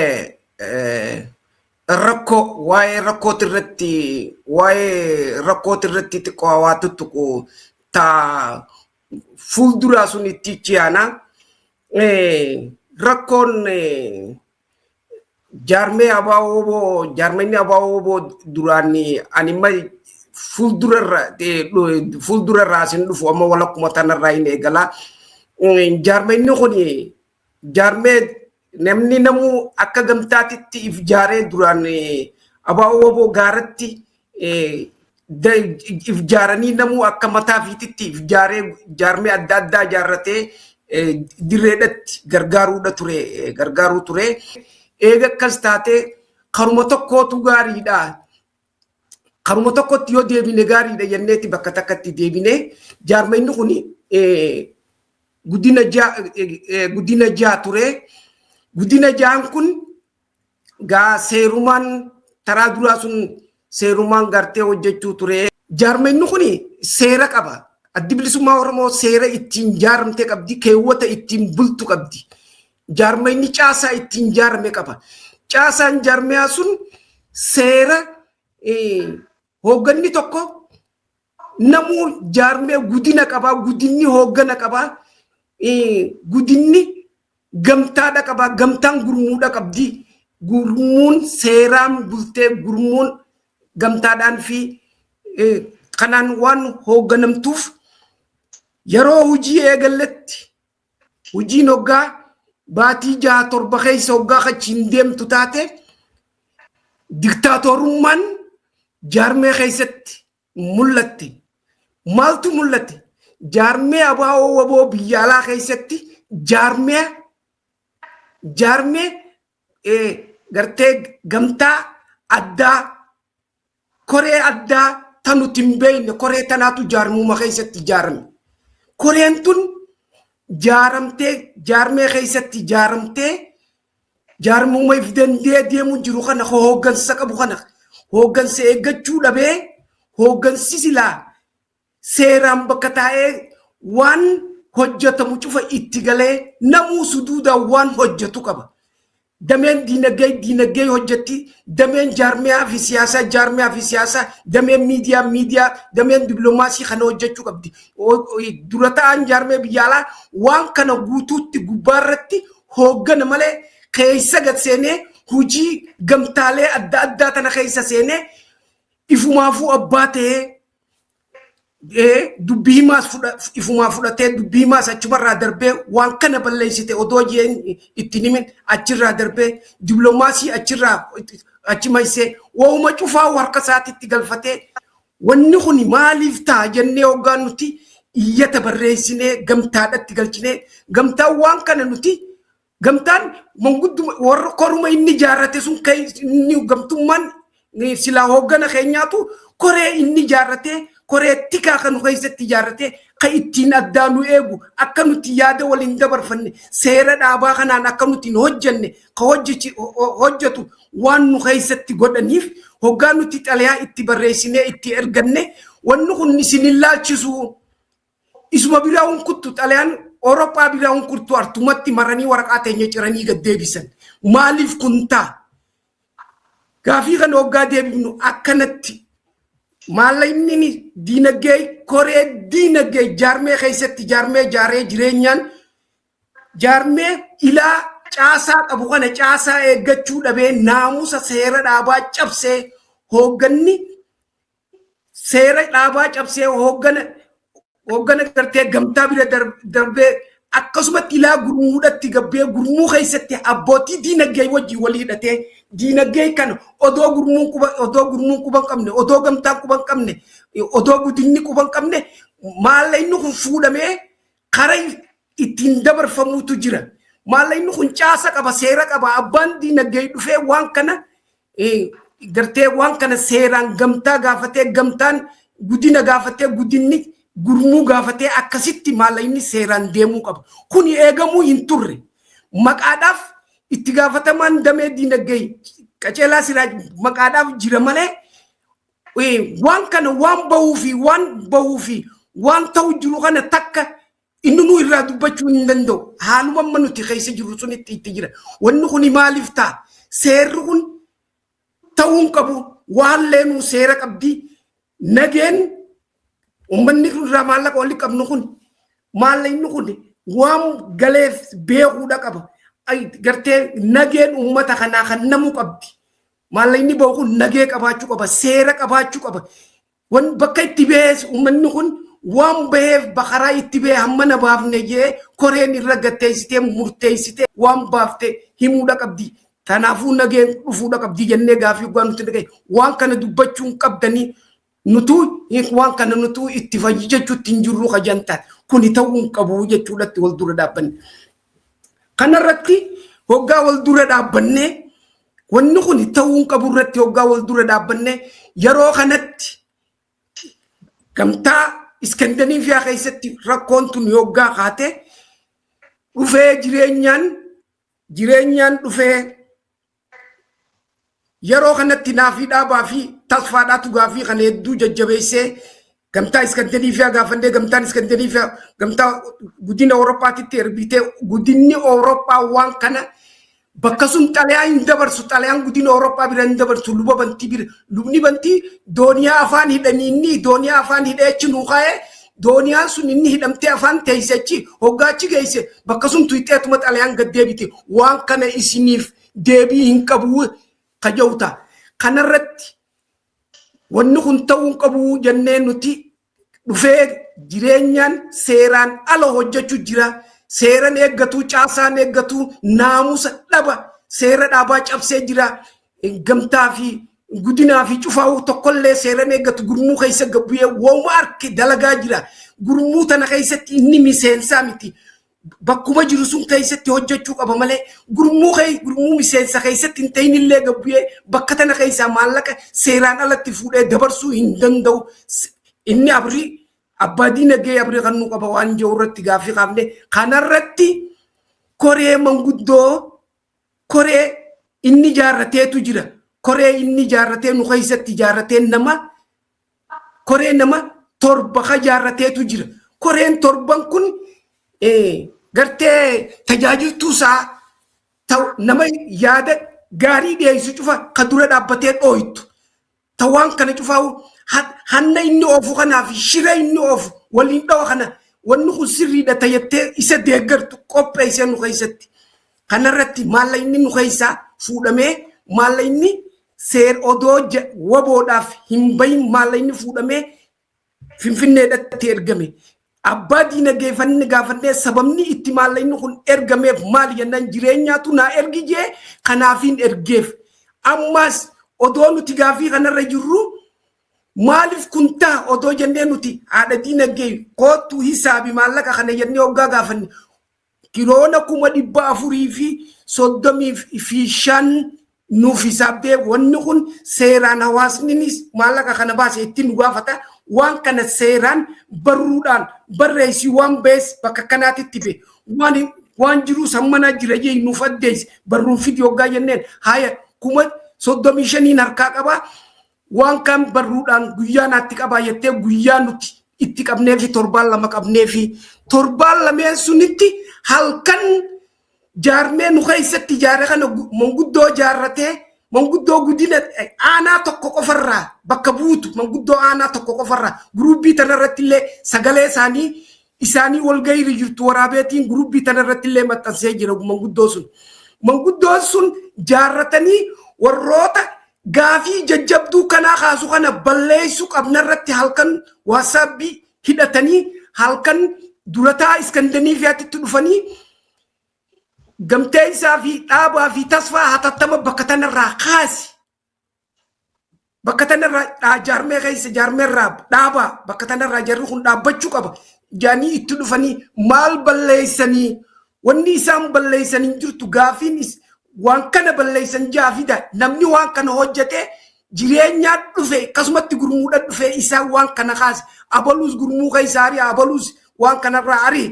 rakkoo waa'ee rakkooti irratti waa'ee rakkooti irratti xiqqoo waa tuttuqu ta fuulduraa sun itti ichi aanaa. Rakkoon jaarmee ABO jaarmeenni ABO duraan ani amma fuuldurarra asin dhufu amma walakkuma tanarraa hin eegala. Jaarmeenni kun jaarmee namni namuu akka gamtaatitti if jaaree duraan ABO gaaratti if jaaranii namuu akka mataa fiititti if jaaree jaarmee adda addaa jaarratee dirreedhatti gargaaruudha ture gargaaruu ture. Eega akkas taatee karuma tokkootu gaariidha. Karuma tokkotti yoo deebine gaariidha jenneeti bakka takkatti deebine jaarmeenni kun guddina ja'a ture. Guddina ja'an kun gaa seerumaan taraa duraa sun seerumaan gartee hojjechuu ture. Jaarmeenni kun seera qaba. Addi bilisummaa Oromoo seera ittiin jaaramte qabdi, keewwata ittiin bultu qabdi. Jaarmeenni caasaa ittiin jaarame qaba. Caasaan jaarmiyaa sun seera hoogganni tokko namuu jaarmee guddina qabaa, guddinni hooggana qabaa, guddinni Gamtaadha qaba. Gamtaan gurmuudha qabdi. Gurmuun seeraan bultee gurmuun gamtaadhaan fi kanaan waan hoogganamtuuf yeroo hojii eegalletti hojiin hoggaa baatii 6 7 keessa hoggaa achiin deemtu taate, diktaatorummaan jaarmee keessatti mul'atte. Maaltu mul'ate? Jaarmee ABO WBO biyya alaa keessatti jaarmee gartee gamtaa addaa, koree addaa tan nuti hin beekne, koree tanaatu jaarmuma keessatti ijaarame. Koreen tun jaaramtee, jaarmee keessatti ijaaramtee, jaarmuma if dandee deemuu jiru kana, hooggansa qabu kana hooggansa eeggachuu dhabee, hooggansi silaa seeraan bakka taa'ee waan hojjetamu cufa itti galee namuu suduudhaan waan hojjetu qaba. Dameen diinagdee diinagdee hojjetti, dameen jaarmiyaa fi siyaasaa jaarmiyaa fi siyaasaa, dameen miidiyaa miidiyaa, dameen dippiloomaasii kana hojjechuu qabdi. Dura ta'an jaarmee biyya alaa waan kana guutuutti gubbaarratti hooggana malee keessa gad seenee hojii gamtaalee adda addaa tana keessa seenee ifumaafuu abbaa ta'ee dubbii himaas ifumaa fudhatee, dubbii himaas achumarraa darbee, waan kana balleessite odoo jeen itti himin achirraa darbee, dippiloomaasii achirraa achi maysee, waa'uma cufaa harka isaatitti galfatee, wanni kun maaliif ta'a jennee hoggaan nuti iyyata barreessinee gamtaadhatti galchinee, gamtaan waan kana nuti gamtaan mangudduma warra koruma inni ijaarrate sun, inni gamtummaan silaa hooggana keenyaatu koree inni ijaarrate, koree tikaa kan keessatti ijaarrate, kan ittiin addaa nu eegu, akka nuti yaada waliin dabarfanne, seera dhaabaa kanaan akka nuti hin hojjenne ka hojjetu waan nu keessatti godhaniif, hoggaa nuti xalayaa itti barreessinee itti erganne, wanni kun isin hin laalchisu. Isuma biraa hunkuttu, xalayaan Awurooppaa biraa hunkuttu, artumatti maranii waraqaa teenya ciranii gad deebisan. Maaliif kun ta'a? Gaafii kana hoggaa deebifnu akkanatti maallaqni diinagdee koree diinagdee jaarmee keessatti jaarmee jaaree jireenyaan jaarmee ilaa caasaa qabu kana caasaa eeggachuu dhabee, naamusa seera dhaabaa cabsee, hoogganni seera dhaabaa cabsee, hooggana gartee gamtaa bira darbee, akkasumatti ilaa gurmuudhatti gabbee, gurmuu keessatti abbootii diinagdee wajjin walii hidhatee, diinagdee kana odoo gurmuun quba hin qabne, odoo gamtaan quba hin qabne, odoo guddinni quba hin qabne, maallaqni kun fuudhamee karaa ittiin dabarfamuutu jira. Maallaqni kun caasa qaba, seera qaba. Abbaan diinagdee dhufee waan kana gartee waan kana seeraan gamtaa gaafatee, gamtaan guddina gaafatee, guddinni gurmuu gaafatee, akkasitti maallaqni seeraan deemuu qaba. Kun eegamuu hin turre. Maqaadhaaf itti gaafatamaan damee diinagdee Qaceelaa Siraaj maqaadhaaf jira malee waan kana waan bahuu fi waan ta'u jiru kana takka inni nu irraa dubbachuu hin danda'u. Haaluma amma nuti keessa jirru sunitti itti jira. Wanni kun maaliif ta'a? Seerri kun ta'uu hin qabu. Waan leenuu seera qabdi. Nageen uummanni irraa maallaqa walitti qabnu kun, maallaqni kun waan galeef beekuudha qaba. Gartee nageen uummata kanaa kan namuu qabdi. Maallaqni bahu kun nagee qabaachuu qaba. Seera qabaachuu qaba. Wan bakka itti bahees uummanni kun waan baheef bakaraa itti bahe hammana baafne jee koreen irra gatteessitee murteessitee waan baafte himuudha qabdi. Kanaafuu nageen dhufuudha qabdi jennee gaafii waan nuti dhagaye, waan kana dubbachuu hin qabdanii, nutuu waan kana nutuu itti fayyadachuutti hin jirru kajantaan kuni ta'uu hin qabu jechuudhatti wal dura dhaabbanne. Kanarratti hoggaa wal dura dhaabbannee, wanni kun ta'uu hin qabu irratti hoggaa wal dura dhaabbannee, yeroo kanatti gamtaa Iskandinaviyaa keessatti rakkoon tun hoggaa kaate dhufee, jireenyaan dhufee, yeroo kanatti naafii dhaabaa fi tasfaadhaatu gaafii kana hedduu jajjabeessee gamtaa Iskandinaviyaa gaafannee, gamtaan Iskandinaviyaa gamtaa guddina Awurooppaatitti ergitee, guddinni Awurooppaa waan kana bakka sun xalayaa hin dabarsu, xalayaan guddina Awurooppaa bira hin dabarsu, luba bantii bira, lubni bantii dooniyaa afaan hidhanii, inni dooniyaa afaan hidhee achi nuu kaa'ee. Dooniyaan sun inni hidhamtee afaan teeyse achi hoggaa achi geeyse bakka sun tuyxeetuma xalayaan gad deebite waan kana isiniif deebii hin qabu kaja'u ta'a. Kanarratti wanni kun ta'uu hin qabu jennee nuti dhufee jireenyaan seeraan ala hojjechuu jira. Seeran eeggatu, caasaan eeggatu, naamusa dhaba, seera dhaabaa cabsee jira. Gamtaa fi guddinaa fi cufaa'uu tokkollee seeran eeggatu gurmuu keessa gabbu'ee wooma arke dalagaa jira. Gurmuu tana keessatti inni miseensaa miti. Bakkuma jiru sun keessatti hojjechuu qaba malee gurmuu gurmuu miseensa keessatti hin ta'in illee gabbu'ee bakka tana keessaa maallaqa seeraan alatti fuudhee dabarsuu hin danda'u. Inni abrii abbaa diinagdee abrii kan nu qaba waan jiru irratti gaaffii kaafne kanarratti koree manguddoo koree inni ijaarrateetu jira. Koree inni ijaarratee nu keessatti ijaarratee nama koree nama 7 ka ijaarrateetu jira. Koreen torban kun gartee tajaajiltuu isaa nama yaada gaarii dhiyeessu cufa ka dura dhaabbatee dhooytu. Ta waan kana cufaa'u hanna inni oofu kanaa fi shira inni oofu waliin dhawa kana wanni kun sirriidha tajattee isa deeggartu qopheessee nu keessatti. Kanarratti maallaqni nu keessaa fuudhamee maallaqni seer odoo waboodhaaf hin bahin maallaqni fuudhamee Finfinneedhatti ergame. Abbaa diinagdee fanni gaafannee sababni itti maallaqni kun ergameef maali jennaan jireenyaatu naa ergi jee kanaafiin ergeef. Ammas odoo nuti gaafii kanarra jirru maaliif kun ta'a odoo jennee nuti haadha diinagdee kootu hisaabi maallaqa kana jennee hoggaa gaafanne kiroona 435,000 nuuf hisaabdee wanni kun seeraan hawaasninis maallaqa kana baase ittiin nu gaafata. Waan kana seeraan barruudhaan barreessi waan bees bakka kanaatitti be waan jiru sammanaa jira jee nuuf addeessi barruun fidi hoggaa jenneen haya 35,000 harkaa qaba waan kan barruudhaan guyyaa naatti qabaa jettee guyyaa nuti itti qabnee fi torbaan 2 qabnee fi torbaan lameen sunitti halkan jaarmee nu keessatti ijaare kana manguddoo jaarratee manguddoo guddina aanaa tokko qofarraa bakka buutu manguddoo aanaa tokko qofarraa guruubii tanarratti illee sagalee isaanii isaanii walgahii jirtu waraabeetiin guruubii tanarratti illee maxxansee jira manguddoo sun. Manguddoon sun jaarratanii warroota gaafii jajjabduu kanaa kaasu kana balleessuu qabnarratti halkan waasaabbii hidhatanii halkan durataa Iskandinaviyaatti dhufanii gamtee isaa fi dhaabaa fi tasfaa hatattama bakka tanarraa kaasi. Bakka tanarraa jaarmee keessa jaarmeerraa dhaabaa bakka tanarraa jarri kun dhaabbachuu qaba. Jaanii itti dhufanii maal balleessanii wanni isaan balleessanii jirtu gaafiin waan kana balleessan jaafida namni waan kana hojjete jireenyaa dhufe akkasumatti gurmuudha dhufe isaan waan kana kaase abaluus gurmuu keessa ari abaluus waan kanarraa ari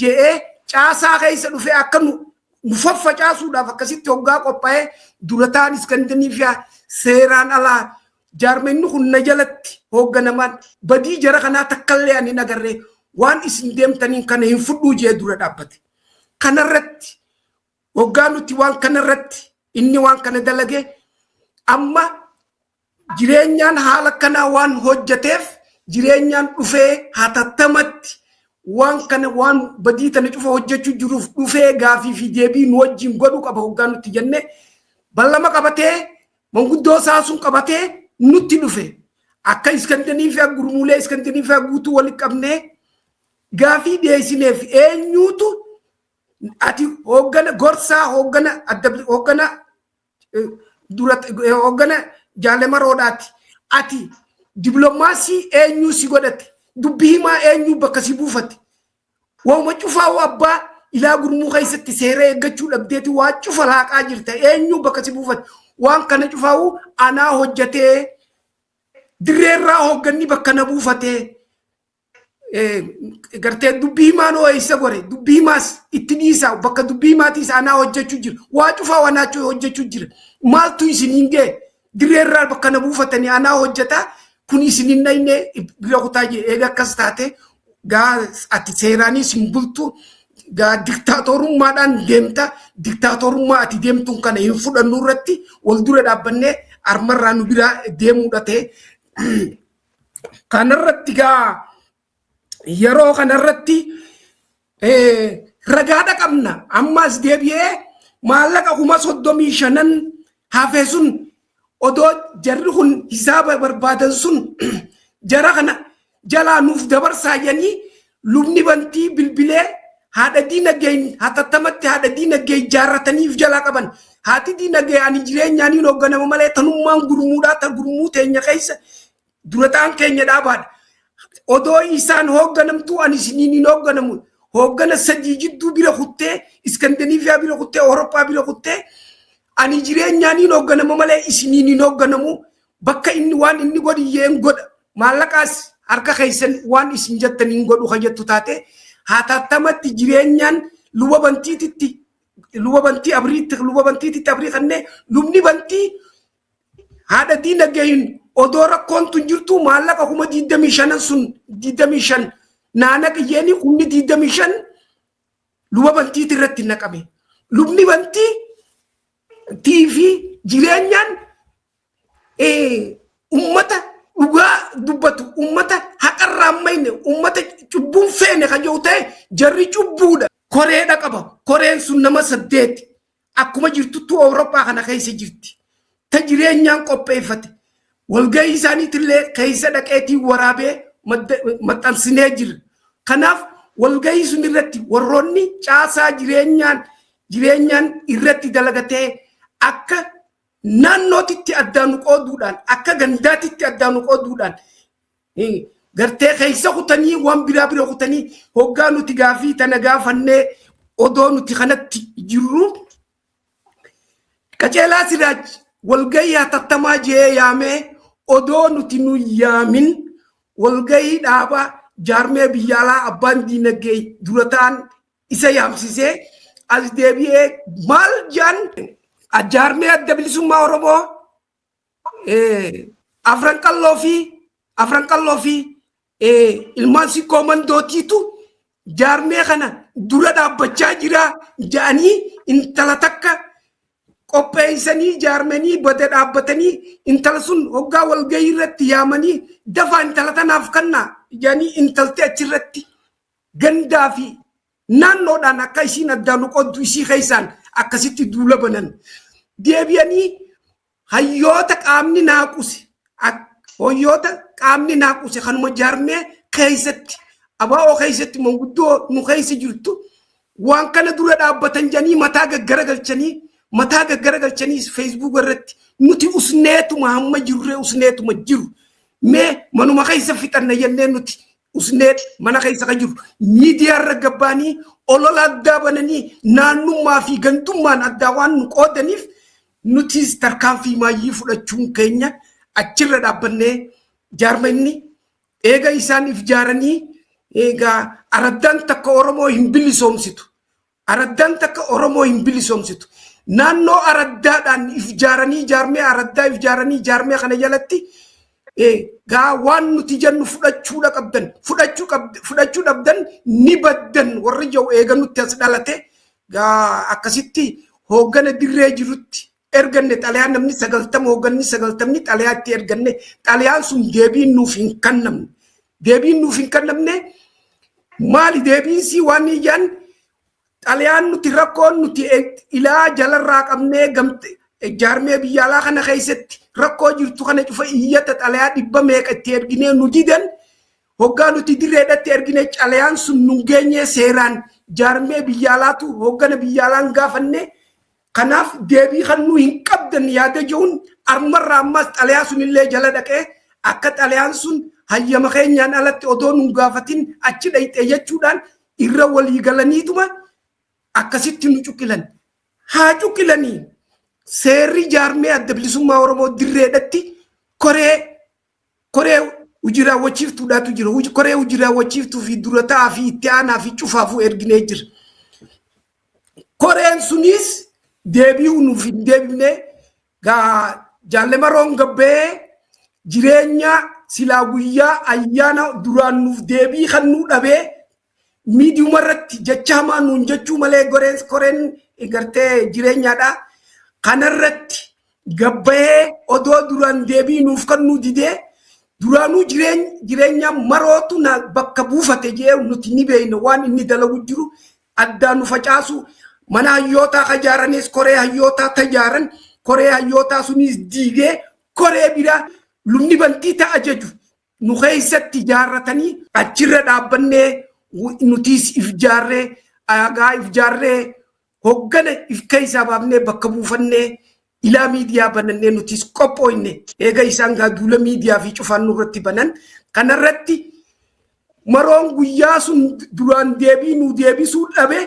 je'ee caasaa keessa dhufe akka nu faffacaasuudhaaf akkasitti hoggaa qophaa'ee durataan Iskandinaviyaa seeraan alaa jaarmenni kun na jalatti hoogganamaan badii jara kanaa takkallee ani hin agarree waan isin deemtaniin kana hin fudhuu jee dura dhaabbate. Kanarratti hoggaa nuti waan kanarratti inni waan kana dalage amma jireenyaan haala kanaa waan hojjeteef jireenyaan dhufee hatattamatti waan kana waan badii tana cufa hojjechuu jiruuf dhufee gaafii fi deebii nu wajjin godhuu qaba hoggaa nuti jenne ballama qabatee manguddoo isaa sun qabatee nutti dhufe akka Iskandinaviyaa gurmuulee Iskandinaviyaa guutuu walitti qabnee gaafii dhiyeessineef eenyuutu ati hooggana gorsaa hooggana adda hooggana dura hooggana jaalemaroodhaati ati dippiloomaasii eenyuu si godhate dubbii himaa eenyuu bakka si buufate waanuma cufaa abbaa ilaa gurmuu keessatti seera eeggachuu dhabdeeti waa cufa laaqaa jirta eenyuu bakka si buufate waan kana cufaa'u anaa hojjetee dirreerraa hoogganni bakka na buufatee gartee dubbii himaan hoo eessa gore dubbii himaas itti dhiisaa bakka dubbii himaatiis anaa hojjechuu jira waa cufaa anaa hojjechuu jira maaltu isiniin ga'e dirreerraa bakka na buufatanii anaa hojjetaa kun isiniin dhayne bira kutaa jee eega akkas taate gaa ati seeraanis hin bultu gaa diktaatorummaadhaan deemta diktaatorummaa ati deemtuun kana hin fudhannu irratti wal dura dhaabbannee armarraa nu biraa deemuudha ta'e kanarratti gaa Yeroo kanarratti ragaadha qabna. Ammas deebi'ee maallaqa 35,000 hafe sun odoo jarri kun hisaaba barbaadan sun jara kana jalaa nuuf dabarsaa jedhanii lubni bantii bilbilee haadha diinagdeen hatattamatti haadha diinagdee ijaarrataniif jalaa qaban. Haati diinagdee ani jireenyaaniin hoogganama malee tanummaan gurmuudhaa ta gurmuu teenya keessa dura ta'an keenya dhaabaadha. Odoo isaan hoogganamtuu ani isiniin hin hoogganamu. Hooggana sadii jidduu bira kuttee Iskandinaviyaa bira kuttee Awurooppaa bira kuttee ani jireenyaaniin hoogganama malee isiniin hin hoogganamu. Bakka inni waan inni godhiyyeen godha. Maallaqaas harka keessan waan isin jettan hin godhu ka jettu taate hatattamatti jireenyaan luba bantiititti luba bantii abriitti luba bantiititti abrii kannee lubni bantii haadha diinagdeen odoo rakkoon tun jirtu maallaqa 25,000 sun 25 naana qiyyeeni 25,000 luba bantiiti irratti naqame. Lubni bantii tiifi jireenyaan ummata dhugaa dubbatu, ummata haqarraa mayne, ummata cubbuun feene kan jiru ta'e jarri cubbuudha. Koreedha qaba. Koreen sun nama 8 akkuma jirtuttu Awurooppaa kana keessa jirti. Ta jireenyaan qopheeffate. Walgahii isaaniitillee keessa dhaqeetii waraabee maxxansinee jira. Kanaaf walgahii sun irratti warroonni caasaa jireenyaan irratti dalagatee akka naannootitti addaan nu qooduudhaan akka gandaatitti addaan nu qooduudhaan gartee keessa kutanii waan biraa bira kutanii hoggaa nuti gaafii tana gaafannee odoo nuti kanatti jirru Qajeelaa Siraaj walgahii hatattamaa jee yaamee odoo nuti nu yaamin walgahii dhaabaa jaarmee biyya alaa abbaan diinagdee dura ta'an isa yaamsisee as deebi'ee maal jaan jaarmee adda bilisummaa Oromoo afran qalloo fi ilmaan sikkoo mandootiitu jaarmee kana dura dhaabbachaa jira ja'anii intala takka qopheessanii jaarmanii bada dhaabbatanii intala sun hoggaa walgahii irratti yaamanii dafaa intala tanaaf kannaa jedhanii intalti achirratti gandaa fi naannoodhaan akka isiin addaan nu qooddu isii keessaan akkasitti duula banan. Deebi'anii hayyoota qaamni naaquse hayyoota qaamni naaquse kanuma jaarmee keessatti abaa'oo keessatti manguddoo nu keessa jirtu waan kana dura dhaabbatan jedhanii mataa gaggaragalchanii Facebook irratti nuti usneetuma hamma jirree usneetuma jiru mee manuma keessa fixanna jennee nuti usnee mana keessa kan jiru miidiyaa irra gabbaanii olola addaa bananii naannummaa fi gandummaan addaa waan nu qoodaniif nutis tarkaanfii maayyii fudhachuun keenya achirra dhaabbannee jaarmanni eega isaan if jaaranii egaa araddaan takka Oromoo hin bilisoomsitu. Araddaan takka Oromoo hin bilisoomsitu. Naannoo araddaadhaan if jaaranii jaarmee araddaa if jaaranii jaarmee kana jalatti gaa waan nuti jennu fudhachuudha qabdan fudhachuu dhabdan ni baddan warri jiru eega nutti as dhalate gaa akkasitti hooggana dirree jirutti erganne xalayaan namni 90 hoogganni 90ni xalayaa itti erganne xalayaan sun deebiin nuuf hin kennamne. Deebiin nuuf hin kennamne. Maali deebiinsii? Waan ijaan xalayaan nuti rakkoon nuti ilaa jalarraa qabnee gamte jaarmee biyya alaa kana keessatti rakkoo jirtu kana cufa iyyata xalayaa dhibba meeqa itti erginee nu didan. Hoggaa nuti dirreedhatti ergine xalayaan sun nu geenyee seeraan jaarmee biyya alaatu hoggana biyya alaan gaafanne. Kanaaf deebii kan nu hin qabdan yaada jiruun armarraa ammas xalayaa sunillee jala dhaqee akka xalayaan sun hayyama keenyaan alatti odoo nun gaafatin achi dhayxee jechuudhaan irra walii galaniituma akkasitti nu cuqilan. Haa cuqilanii, seerri jaarmee adda bilisummaa Oromoo dirreedhatti koree hojii raawwachiiftuudhaatu jira. Koree hojii raawwachiiftuu fi dura ta'aa fi itti aanaa fi cufaafuu erginee jira. Koreen sunis deebi'uu nuuf hin deebifne. Gaa jaalle Maroon gabbee jireenya silaa guyyaa ayyaana duraan nuuf deebii kan nuu dhabee miidiyuma irratti jecha hamaa nuun jechuu malee koreen gartee jireenyaadha. Kanarratti gabbayee odoo duraan deebii nuuf kan nuu didee Duraanuu jireenya marootu na bakka buufate jee nuti ni beekna. Waan inni dalagu jiru addaan nu facaasu, mana hayyootaa kajaaranis, koree hayyootaa tajaaran, koree hayyootaa sunis diigee koree biraa lubni bantii ta'a jechu nu keessatti ijaarratanii achirra dhaabbannee nutis if jaarree agaa if jaarree hoggana if keessaa baafnee bakka buufannee ilaa miidiyaa banannee nutis qophooyne. Eega isaan gaa duula miidiyaa fi cufaan nurratti banan kanarratti maroon guyyaa sun duraan deebii nu deebisuu dhabe.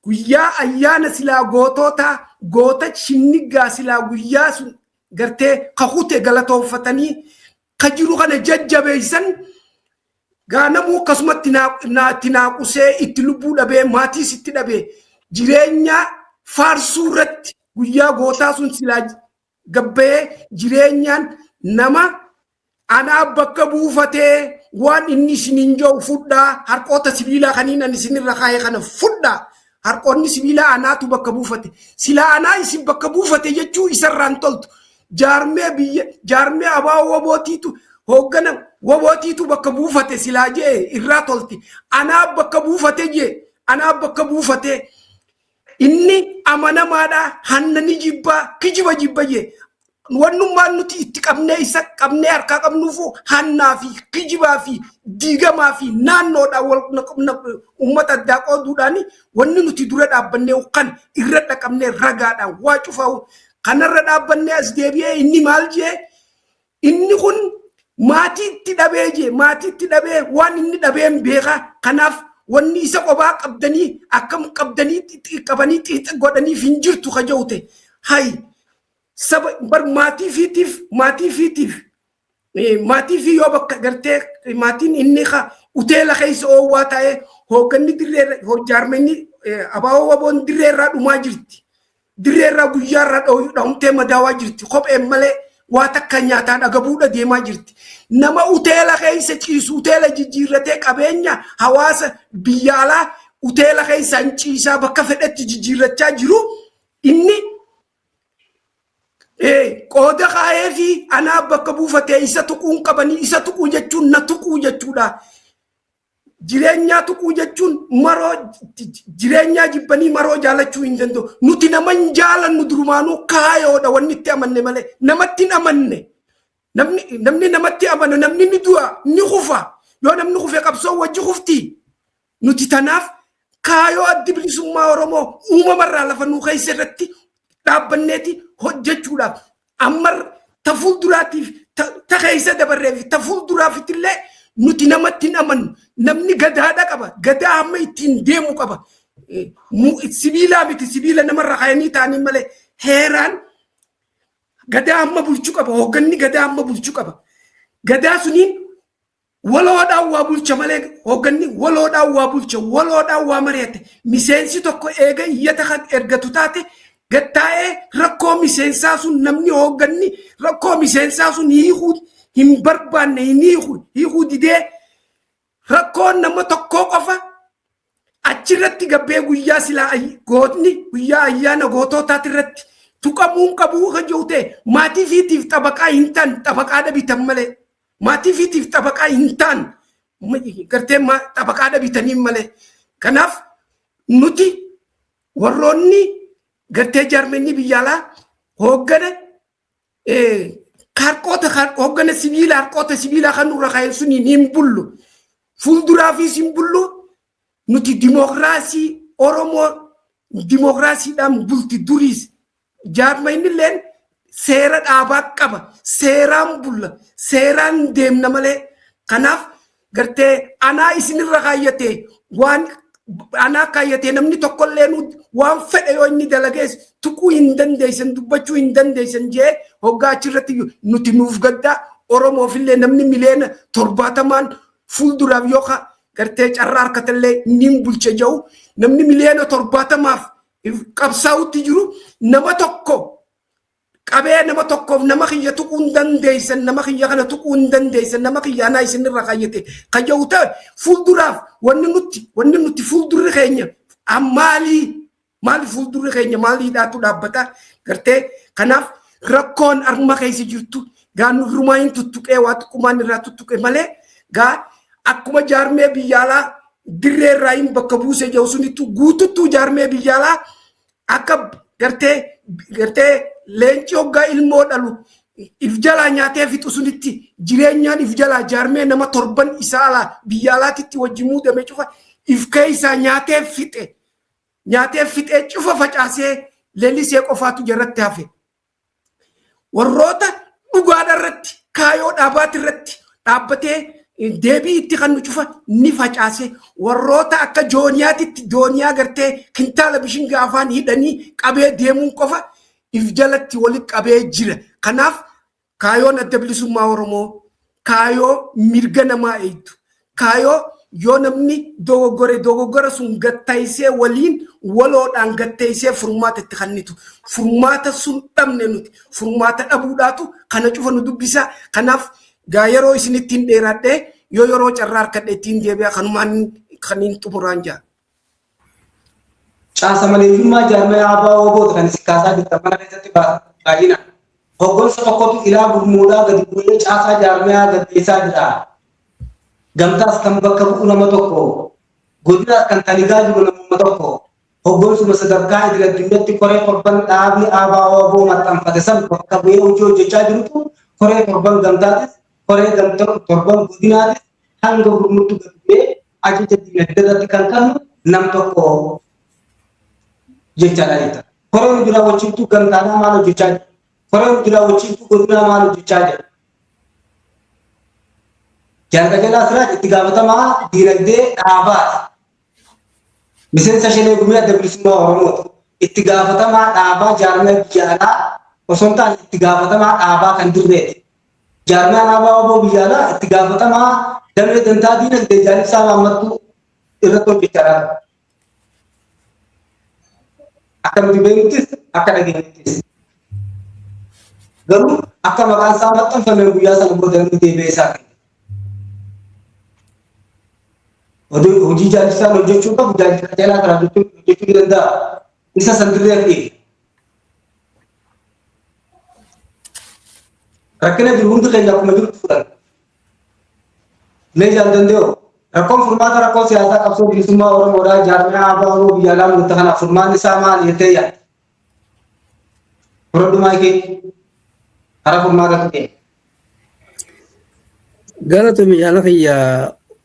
Guyyaa ayyaana silaa gootota goota Shinniggaa silaa guyyaa sun gartee kakute galatoonfatanii ka jiru kana jajjabeessan gaanamuu akkasumatti itti naaqusee itti lubbuu dhabee maatiis itti dhabee jireenya faarsuu irratti guyyaa gootaa sun silaa gabbee jireenyaan nama anaa bakka buufatee waan inni isiniin jiru fudhaa, harqoota sibiilaa kaniin ani isinirra kaa'e kana fudhaa, harqoonni sibiilaa anaatu bakka buufate, silaa anaa isin bakka buufate jechuu isarraan toltu. Jaarmee biyya jaarmee abaa'oo wabootiitu hooggana wabootiitu bakka buufate silaa jee irraa tolti. Anaa bakka buufate jee, anaa bakka buufate, inni amanamaadha, hanna ni jibbaa, kijiba jibba jee. Wannummaan nuti itti qabnee isa qabnee harkaa qabnuufu hannaa fi kijibaa fi diigamaa fi naannoodhaan wal uummata addaa qooduudhaan wanni nuti dura dhaabbannee kan irra dhaqabnee ragaadhaan waa cufaa'u kanarra dhaabbannee as deebi'ee inni maal jee, inni kun maatiitti dhabee jee, maatiitti dhabee waan inni dhabeen beekaa. Kanaaf wanni isa qobaa qabdanii akkam qabdanii qabanii xiixa godhaniif hin jirtu kaja'ute hay saba bar maatii fiitiif maatii fiitiif maatii fi yoo bakka gartee maatiin inni ka uteela keessa oowwaa ta'ee hoogganni dirree jaarmenni abaaboo waboon dirree irraa dhumaa jirti. Dirree irraa guyyaa irraa dhahumtee madaawaa jirti. Kopheen malee waa takka nyaataan agabuudha deemaa jirti. Nama uteela keessa ciisu, uteela jijjiirratee qabeenya hawaasa biyya alaa uteela keessaan ciisaa bakka fedhetti jijjiirrachaa jiru inni qooda kaa'ee fi anaa bakka buufatee isa tuquun qabanii, isa tuquu jechuun na tuquu jechuudha. Jireenyaa tuquu jechuun maroo jireenyaa jibbanii maroo jaalachuu hin danda'u. Nuti nama hin jaalannu, durumaanuu kaayoodha wanni itti amanne malee namatti hin amanne. Namni namatti amanu namni ni du'a, ni kufa. Yoo namni kufe qabsoo wajji kufti. Nuti tanaaf kaayoo Addi Bilisummaa Oromoo uumamarraa lafa nuu keessa irratti dhaabbanneeti hojjechuudhaaf amma ta fuulduraatiif ta keessa dabarreef ta fuulduraafittillee nuti namatti hin amannu. Namni gadaadha qaba. Gadaa hamma ittiin deemu qaba. Sibiilaa miti, sibiila namarra kaayanii ta'anii malee heeraan gadaa hamma bulchuu qaba. Hoogganni gadaa hamma bulchuu qaba. Gadaa suniin waloodhaan waa bulcha malee hoogganni waloodhaan waa bulcha, waloodhaan waa mari'ate. Miseensi tokko eega iyyata kan ergatu taate gattaa'ee rakkoo miseensaa sun namni hoogganni rakkoo miseensaa sun hiikuu hin barbaanne hin hiiku, hiikuu didee rakkoon nama tokkoo qofa achirratti gabbee guyyaa silaa gootni guyyaa ayyaana gootootaati irratti tuqamuun qabuu kan jiru ta'e maatii fiitiif xabaqaa hin ta'an, xabaqaa bitan malee maatii fiitiif xabaqaa hin ta'an, gartee xabaqaa bitanii malee. Kanaaf nuti warroonni gartee jaarmenni biyya alaa hooggana harqoota hooggana sibiila harqoota sibiilaa kan nurra kaa'e suniin hin bullu. Fuulduraafis hin bullu. Nuti dimookiraasii Oromoo dimookiraasiidhaan bulti duriis jaarmenni illeen seera dhaabaa qaba. Seeraan bulla. Seeraan deemna malee. Kanaaf gartee anaa isinirra kaayyate waan anaa kaayyate namni tokkollee waan fedhe yoo inni dalagees tuquu hin dandeessan, dubbachuu hin dandeessan jee hoggaa achirratti nuti nuuf gaddaa. Oromoofillee namni 70,000,000 fuulduraaf yookaan gartee carraa harkatallee niin bulche jiru namni 70,000,000f qabsaa'utti jiru nama tokko qabee nama tokkoof nama kiyya tuquu hin dandeessan, nama kiyya kana tuquu hin dandeessan, nama kiyya anaa isinirra kaayyate kayya'u ta'e fuulduraaf wanni nuti fuuldurri keenya maalii maali, fuuldurri keenya maaliidhaatu dhaabbata gartee. Kanaaf rakkoon arma keessa jirtu Gaa nurrumaa hin tuttuqee waa xiqqumaan irraa tuttuqe malee gaa akkuma jaarmee biyya alaa dirree irraa hin bakka buuse jedhu sunittu guututtuu jaarmee biyya alaa akka gartee leenci hoggaa ilmoo dhalu if jalaa nyaatee fixu sunitti jireenyaan if jalaa jaarmee nama torban isaa alaa biyya alaatitti wajji muudame cufa if keessaa nyaatee fixe nyaatee fixee cufa facaasee leellisee qofaatu jarratti hafe. Warroota dhugaadha irratti kaayoo dhaabaati irratti dhaabbatee deebii itti kan nu cufa ni facaase. Warroota akka jooniyaatitti jooniyaa gartee kintaala bishingaa afaan hidhanii qabee deemuun qofa if jalatti walitti qabee jira. Kanaaf kaayoon Adda Bilisummaa Oromoo kaayoo mirga namaa eegdu. Kaayoo yoo namni dogoggore dogoggora sun gattaysee waliin waloodhaan gattaysee furmaata itti kennitu. Furmaata sun dhabne nuti. Furmaata dhabuudhaatu kana cufa nu dubbisa. Kanaaf gaa yeroo isin ittiin dheeradhee yoo yeroo carraa harkadhe ittiin deebi'a kanumaan kan hin xumuraan jaa. Caasa maleeyyummaa jaarmaya ABO boota kan isin kaasaa jirtan mana keessatti baay'ina. Hoggansa tokkotu ilaa gurmuudhaa gadi bu'ee caasaa jaarmayaa gaggeessaa jira. Gamtaas kan bakka bu'u nama tokko, godinaas kan taligaa jiru namuma tokko, hoggansuma sadarkaa idil addunyaatti koree torban dhaabni ABO maxxanfate san bakka bu'ee hojii hojjechaa jirutu koree torban gamtaatis, koree torban godinaatis hanga gurmuutti gadi bu'ee ajaja dinagdee irratti kan kennu nam tokko jechaadha jecha. Koreen hojii raawwachiiftuu gamtaadhaa maal hojjechaa jira? Koreen hojii raawwachiiftuu godinaa maal hojjechaa jira? Jaal Qajeelaa Siraaj itti gaafatamaa diinagdee dhaabaati. Miseensa Shanee Gumii Adda Bilisummaa Oromooti. Itti gaafatamaa dhaabaa jaarmaya biyya alaa osoo hin taane itti gaafatamaa dhaabaa kan dirreeti. Jaarmiyaan ABO WBO biyya alaa itti gaafatamaa damee dantaa diinagdee Jaal Ibsaa Maammattuu irratti hojjechaa jira. Akka nuti beeknuttis akka dhageenyuttis. Garuu akka maqaan isaa maxxanfame guyyaa sana booda namni deebi'ee isaa kenna. Hojii Jaal Ibsaan hojjechuu qabu Jaal Qajeelaa Siraaj hojjechuu ni danda'a. Isa san dirree dhiif. Rakkina jiru hundi keenya akkuma jirutti fudhanna. Mee Jaal Danda'oo rakkoon furmaata rakkoo siyaasaa qabsoo bilisummaa Oromoodhaa jaarmiyaa ABO Oromoo biyya alaa murte kanaaf furmaanni isaa maali jettee yaadda? Fudhadhu maayikii karaa furmaata tuqee. Galatoomi jaala kiyya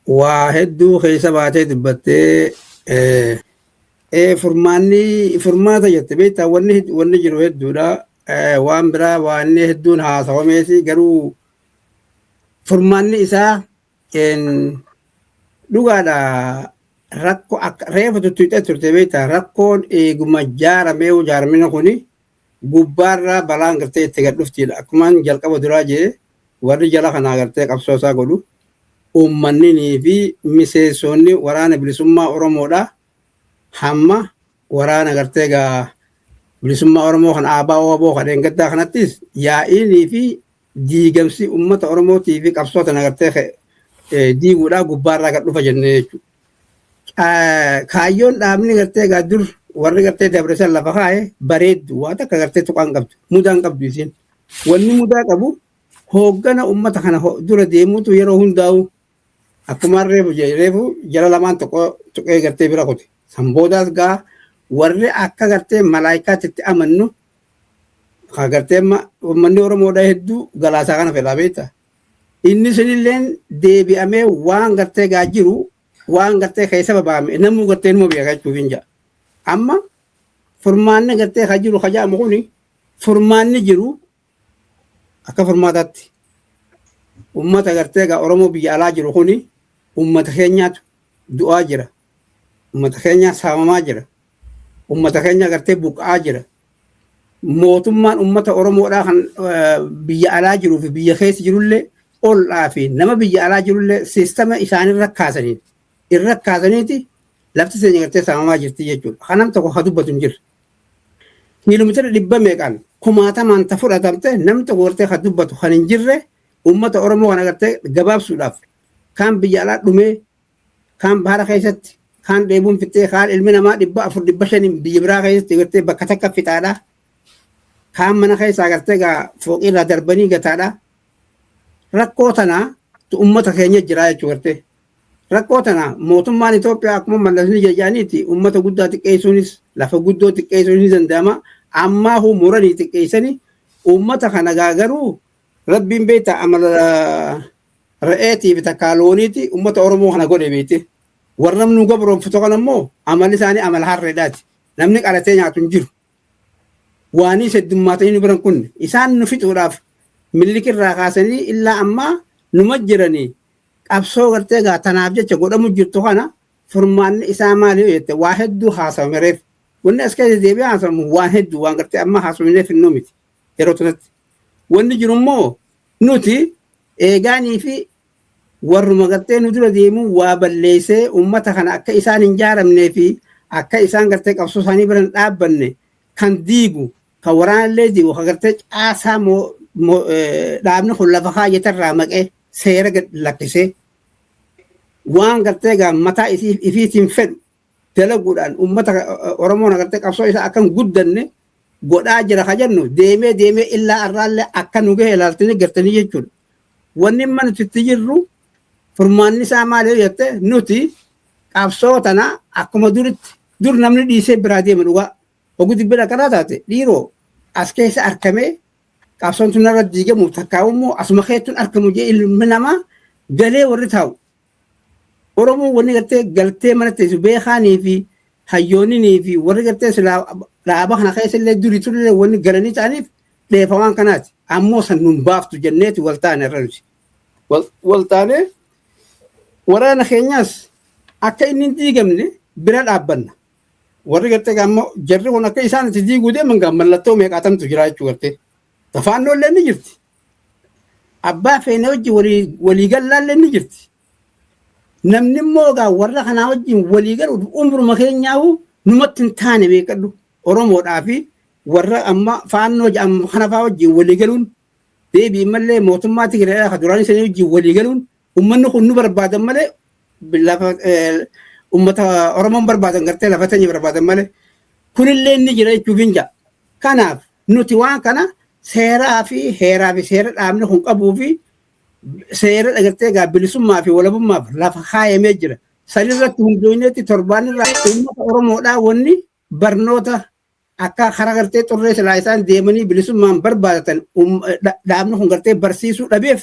waa hedduu keessa baatee dubbattee furmaanni furmaata jette beektaa wanni jiru hedduudha. Waan biraa waan hedduun haasawameeti garuu furmaanni isaa dhugaadha. Rakkoo akka reefa tuttuqxee turte beektaa rakkoon eeguma jaaramee jaaramina kuni gubbaarraa balaan gartee itti gad dhuftiidha. Akkumaan jalqaba duraa jee warri jala kanaa gartee qabsoo isaa godhu uummanninii fi miseensonni waraana bilisummaa Oromoodha. Hamma waraana gartee gaa bilisummaa Oromoo kan ABO WBO kan dheengaddaa kanattis yaa'iinii fi diigamsi uummata Oromootii fi qabsoo tana gartee diiguudhaa gubbaarraa gad dhufa jennee jechuudha. Kaayyoon dhaabni gartee gaa dur warri gartee dabresan lafa kaa'e bareeddu waa takka gartee tuqaan qabdu mudaan qabdu isiin. Wanni mudaa qabu hooggana uummata kana dura deemuutu yeroo hundaa'u akkuma reefu reefu jala lamaan tokko tuqee gartee bira kute. San boodaas gaa warri akka gartee malaayikaatti itti amannu gartee uummanni Oromoodhaa hedduu galaasaa kana fedhaa beektaa. Inni sunilleen deebi'amee waan gartee gaa jiru waan gartee keessa babaame namuu gartee numa beeka jechuuf hin jaa. Amma furmaanni gartee ka jiru ka jedhamu kuni furmaanni jiru akka furmaataatti uummata gartee gaa Oromoo biyya alaa jiru kuni uummata keenyaatu du'aa jira. Uummata keenya saamamaa jira. Uummata keenya gartee buqqa'aa jira. Mootummaan uummata Oromoodhaa kan biyya alaa jiruu fi biyya keessa jirullee ol'aa fi nama biyya alaa jirullee siistama isaanirra kaasaniin irra kaasaniiti lafti seenya gartee saamamaa jirti jechuudha. Kanam tokko ka dubbatu hin jirre. Kiiloomeetira dhibba meeqaan kumaatamaan ta fudhatamte namni tokko gartee ka dubbatu kan hin jirre uummata Oromoo kana gartee gabaabsuudhaaf kaan biyya alaa dhumee kaan bahara keessatti kaan dheebuun fixee kaan ilmi namaa 400 500 biyya biraa keessatti gartee bakka takka fixaadha. Kaan mana keessaa gartee gaa fooqii irraa darbanii gataadha. Rakkoo tana uummata keenya jira jechuudha gartee. Rakkoo tana mootummaan Itoophiyaa akkuma mallasni jedhaniiti uummata guddaa xiqqeessuunis lafa guddoo xiqqeessuunis ni danda'ama. Ammaa huu muranii xiqqeessanii uummata kana garuu rabbiin beektaa amala re'eetii fi takkaa looniiti uummata Oromoo kana godhe beekte. Warra nu gabroonfatu kana immoo amalli isaanii amala harreedhaati. Namni qalatee nyaatu hin jiru. Waanii heddummaatanii nu biran kun isaan nu fixuudhaaf millikirraa kaasanii illaa ammaa numa jiranii qabsoo gartee gaa tanaaf jecha godhamu jirtu kana furmaanni isaa maali yoo jette waa hedduu haasawame reef. Wanni as keessa deebi'ee haasawamu waan hedduu waan gartee amma haasawamneef hin miti yeroo tanatti. Wanni jiru immoo nuti eegaanii fi warruma gartee nu dura deemu waa balleessee uummata kana akka isaan hin jaaramnee fi akka isaan gartee qabsoo isaanii bira hin dhaabbanne kan diigu kan waraanallee diigu kan gartee caasaa dhaabni kun lafa kaayyatarraa maqee seera gad lakkisee waan gartee gaa mataa ifiitiin fedhu dalaguudhaan uummata Oromoon gartee qabsoo isaa akka hin guddanne godhaa jira ka jennu deemee deemee illaa irraallee akka nu gahe ilaaltanii gartanii jechuudha. Wanni amma nuti itti jirru furmaanni isaa maali yoo jette nuti qabsoo tana akkuma duritti dur namni dhiisee biraa deema dhugaa. Hogguu dibbee akkanaa taate dhiiroo as keessa argamee qabsoon tun irra diigamu takkaa immoo asuma keettuun argamu jee ilmi namaa galee warri taa'u. Oromoon wanni gartee galtee mana teessu beekaanii fi hayyooninii fi warri gartee silaa dhaaba kana keessa illee durii turre wanni galanii ta'aniif dheefa waan kanaati. Ammoo san nun baaftu jenneeti wal taane irra nuti. Wal taane waraana keenyaas akka inni hin diigamne bira dhaabbanna. Warri gartee ammoo jarri kun akka isaan itti diiguu deeman gaa mallattoo meeqaatamtu jira jechuu gartee. Tafaannoo illee ni jirti. Abbaa feene wajjin walii gallaallee ni jirti. Namni immoo gaa warra kanaa wajjin walii galuuf umruma keenyaa'u numatti hin taane beekadhu. Oromoodhaa fi warra amma faannoo jedhamu kana fa'aa wajjin walii galuun deebii mallee mootummaa Tigraay kan duraan isaanii wajjin walii galuun uummanni kun nu barbaadan malee lafa uummata Oromoon barbaadan gartee lafa teenya barbaadan malee kunillee inni jira jechuuf hin jaa. Kanaaf nuti waan kana seeraa fi heeraa fi seera dhaabni kun qabuu fi seera dhagartee gaa bilisummaa fi walabummaaf lafa kaayamee jira. Sanirratti hundoofneetti torbaan irraa uummata Oromoodhaa wanni barnoota akka karaa gartee xurree silaa isaan deemanii bilisummaan barbaadatan dhaabni kun gartee barsiisuu dhabeef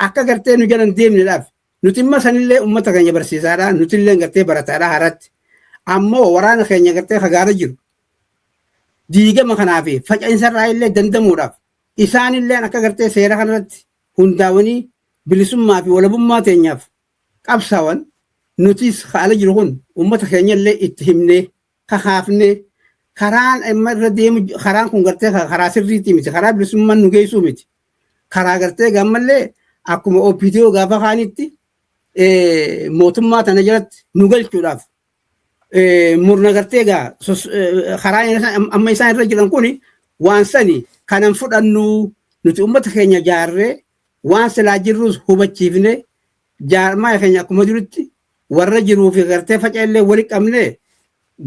akka gartee nu jalan deemneedhaaf nuti imma sanillee uummata keenya barsiisaadha nutillee gartee barataadha haratti ammoo waraana keenya gartee fagaara jiru diigama kanaa fi faca'insa irraa illee dandamuudhaaf isaanillee akka gartee seera kanarratti hundaa'anii bilisummaa fi walabummaa teenyaaf qabsaawan nutis haala jiru kun uummata keenya illee itti himnee kakaafnee karaan amma irra deemu karaan kun gartee karaa sirriitii miti karaa bilisummaan nu geessuu miti karaa gartee gammallee akkuma OPDO gaafa kaanitti mootummaa tana jalatti nu galchuudhaaf murna gartee gaa karaa amma isaan irra jiran kun waan sani kanan fudhannu nuti uummata keenya jaarree waan silaa jirrus hubachiifne jaarmaa keenya akkuma jirutti warra jiruu fi gartee faca'ellee wali qabne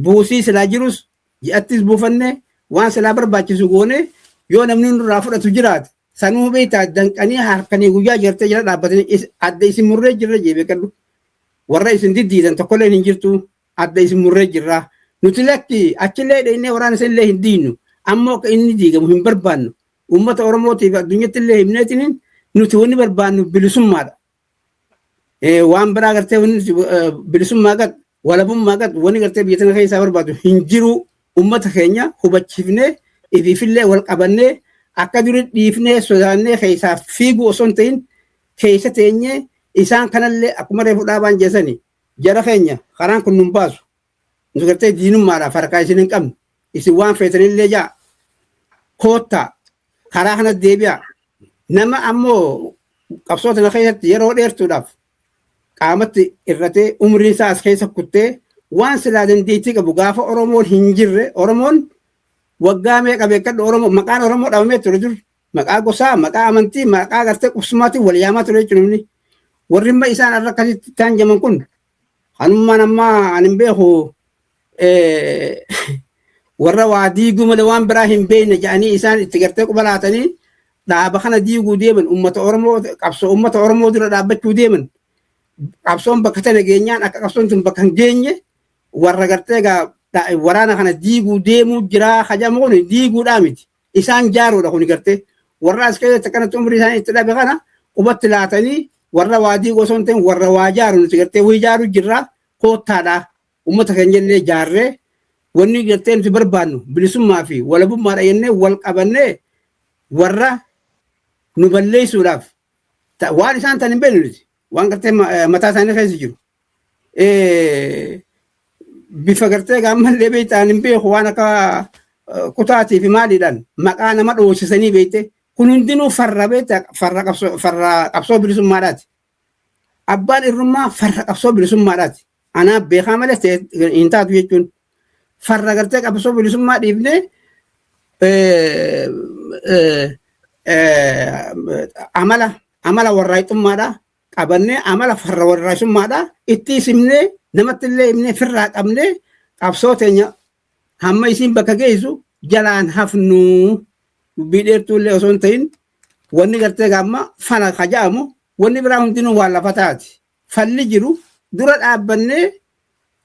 buusii silaa jirus ji'attis buufanne waan silaa barbaachisu goone yoo namni nurraa fudhatu jiraate sanuu beektaa danqanii harkanii guyyaa jirtee jala dhaabbatanii adda isin murree jirra jee beekadhu warra isin diddiidan tokkollee hin jirtu adda isin murree jirra nuti lakki achillee dheenyee waraana isinillee hin diinnu ammoo akka inni diigamu hin barbaannu uummata Oromootiif addunyatti illee himneetiin nuti wanni barbaannu bilisummaadha. Waan biraa gartee wanni bilisummaa gad walabummaa gad wanni gartee biyya tana keessaa barbaadu hin jiru uummata keenya hubachiifnee ifiifillee wal qabannee akka duri dhiifnee sodaannee keessaa fiiguu osoo hin ta'in keessa teenyee isaan kanallee akkuma reefu dhaabaan jeessani jara keenya karaan kun nun baasu nu gartee diinummaadhaaf harkaa isin hin qabnu isin waan feetanillee jaa koottaa karaa kanatti deebi'a nama ammoo qabsoo tana keessatti yeroo dheertuudhaaf qaamatti irratee umriin isaa as keessa kuttee waan silaa dandeettii qabu gaafa Oromoon hin jirre Oromoon waggaa meeqa beekadhu Oromoo maqaan Oromoo dhabamee ture dur maqaa gosaa maqaa amantii maqaa gartee qubsumaatiin wal yaamaa ture jechuun namni warri imma isaan irra akkasitti taanjaman kun kanummaan ammaa ani hin beeku warra waa diiguu malee waan biraa hin beekne jedhanii isaan itti gartee quba laatanii Dhaaba kana diiguu deeman, uummata Oromoo, qabsoo uummata Oromoo dura dhaabbachuu deeman, qabsoon bakka tana geenyaan akka qabsoon tun bakka hin geenye warra gartee egaa waraana kana diiguu deemuu jiraa hajamu kun diiguudhaa miti. Isaan jaaruudha kun gartee warra as keessatti akkanatti umrii isaanii itti dhabe kana qubatti laatanii warra waa diiguu osoo hin ta'in warra waa jaaru nuti gartee wayii jaaruu jirraa koottaadha. Uummata keenya illee jaarree wanni gartee nuti barbaannu bilisummaa fi walabummaadha jennee wal qabannee warra nu balleessuudhaaf waan isaan tan hin beeknu nuti waan gartee mataa isaanii keessa jiru. Bifa gartee gaammallee beektaan hin beeku waan akka kutaatii fi maaliidhaan maqaa nama dhoosisanii beekte kun hundinuu farra beekta farra qabsoo farra qabsoo bilisummaadhaati. Abbaan irrummaa farra qabsoo bilisummaadhaati. Anaa beekaa malee hin taatu jechuun farra gartee qabsoo bilisummaa dhiifnee amala warraaqxummaadhaa qabannee amala farra warraaqsummaadhaa itti simnee namatti illee himnee firraa qabnee qabsoo teenya hamma isiin bakka geessu jalaan hafnuu dubbii dheertuu illee osoo hin ta'in wanni gartee gaamma fala kaja'amu wanni biraa hundinuu waan lafa taati. Falli jiru dura dhaabbannee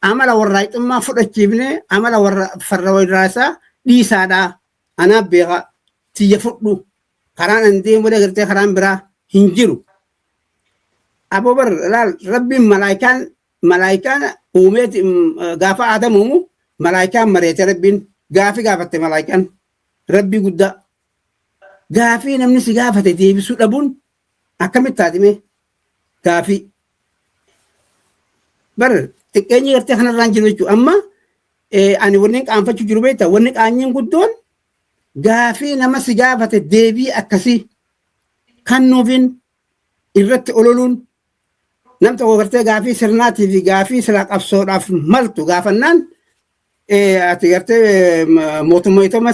amala warraaqxummaa fudhachiifnee amala warra farra warraaqsaa dhiisaadhaa. Anaaf beekaa tiyya fudhu karaan an deemu malee gartee karaan biraa hin jiru. Aboo bar laal rabbiin malaayikaan uumeeti gaafa Aadam uumu malaayikaan mareete rabbiin gaafii gaafatte malaayikaan rabbii guddaa. Gaafii namni si gaafate deebisuu dhabuun akkamitti taatime gaafii. Bar xiqqeenyi gartee kanarraan jiru jechuudha. Amma ani wanni qaanfachuu jiru beektaa wanni qaanyiin guddoon gaafii nama si gaafate deebii akkasii kennuufiin irratti ololuun nam tokko gartee gaafii sirnaatii fi gaafii silaa qabsoodhaaf maltu gaafannaan ati gartee mootummaa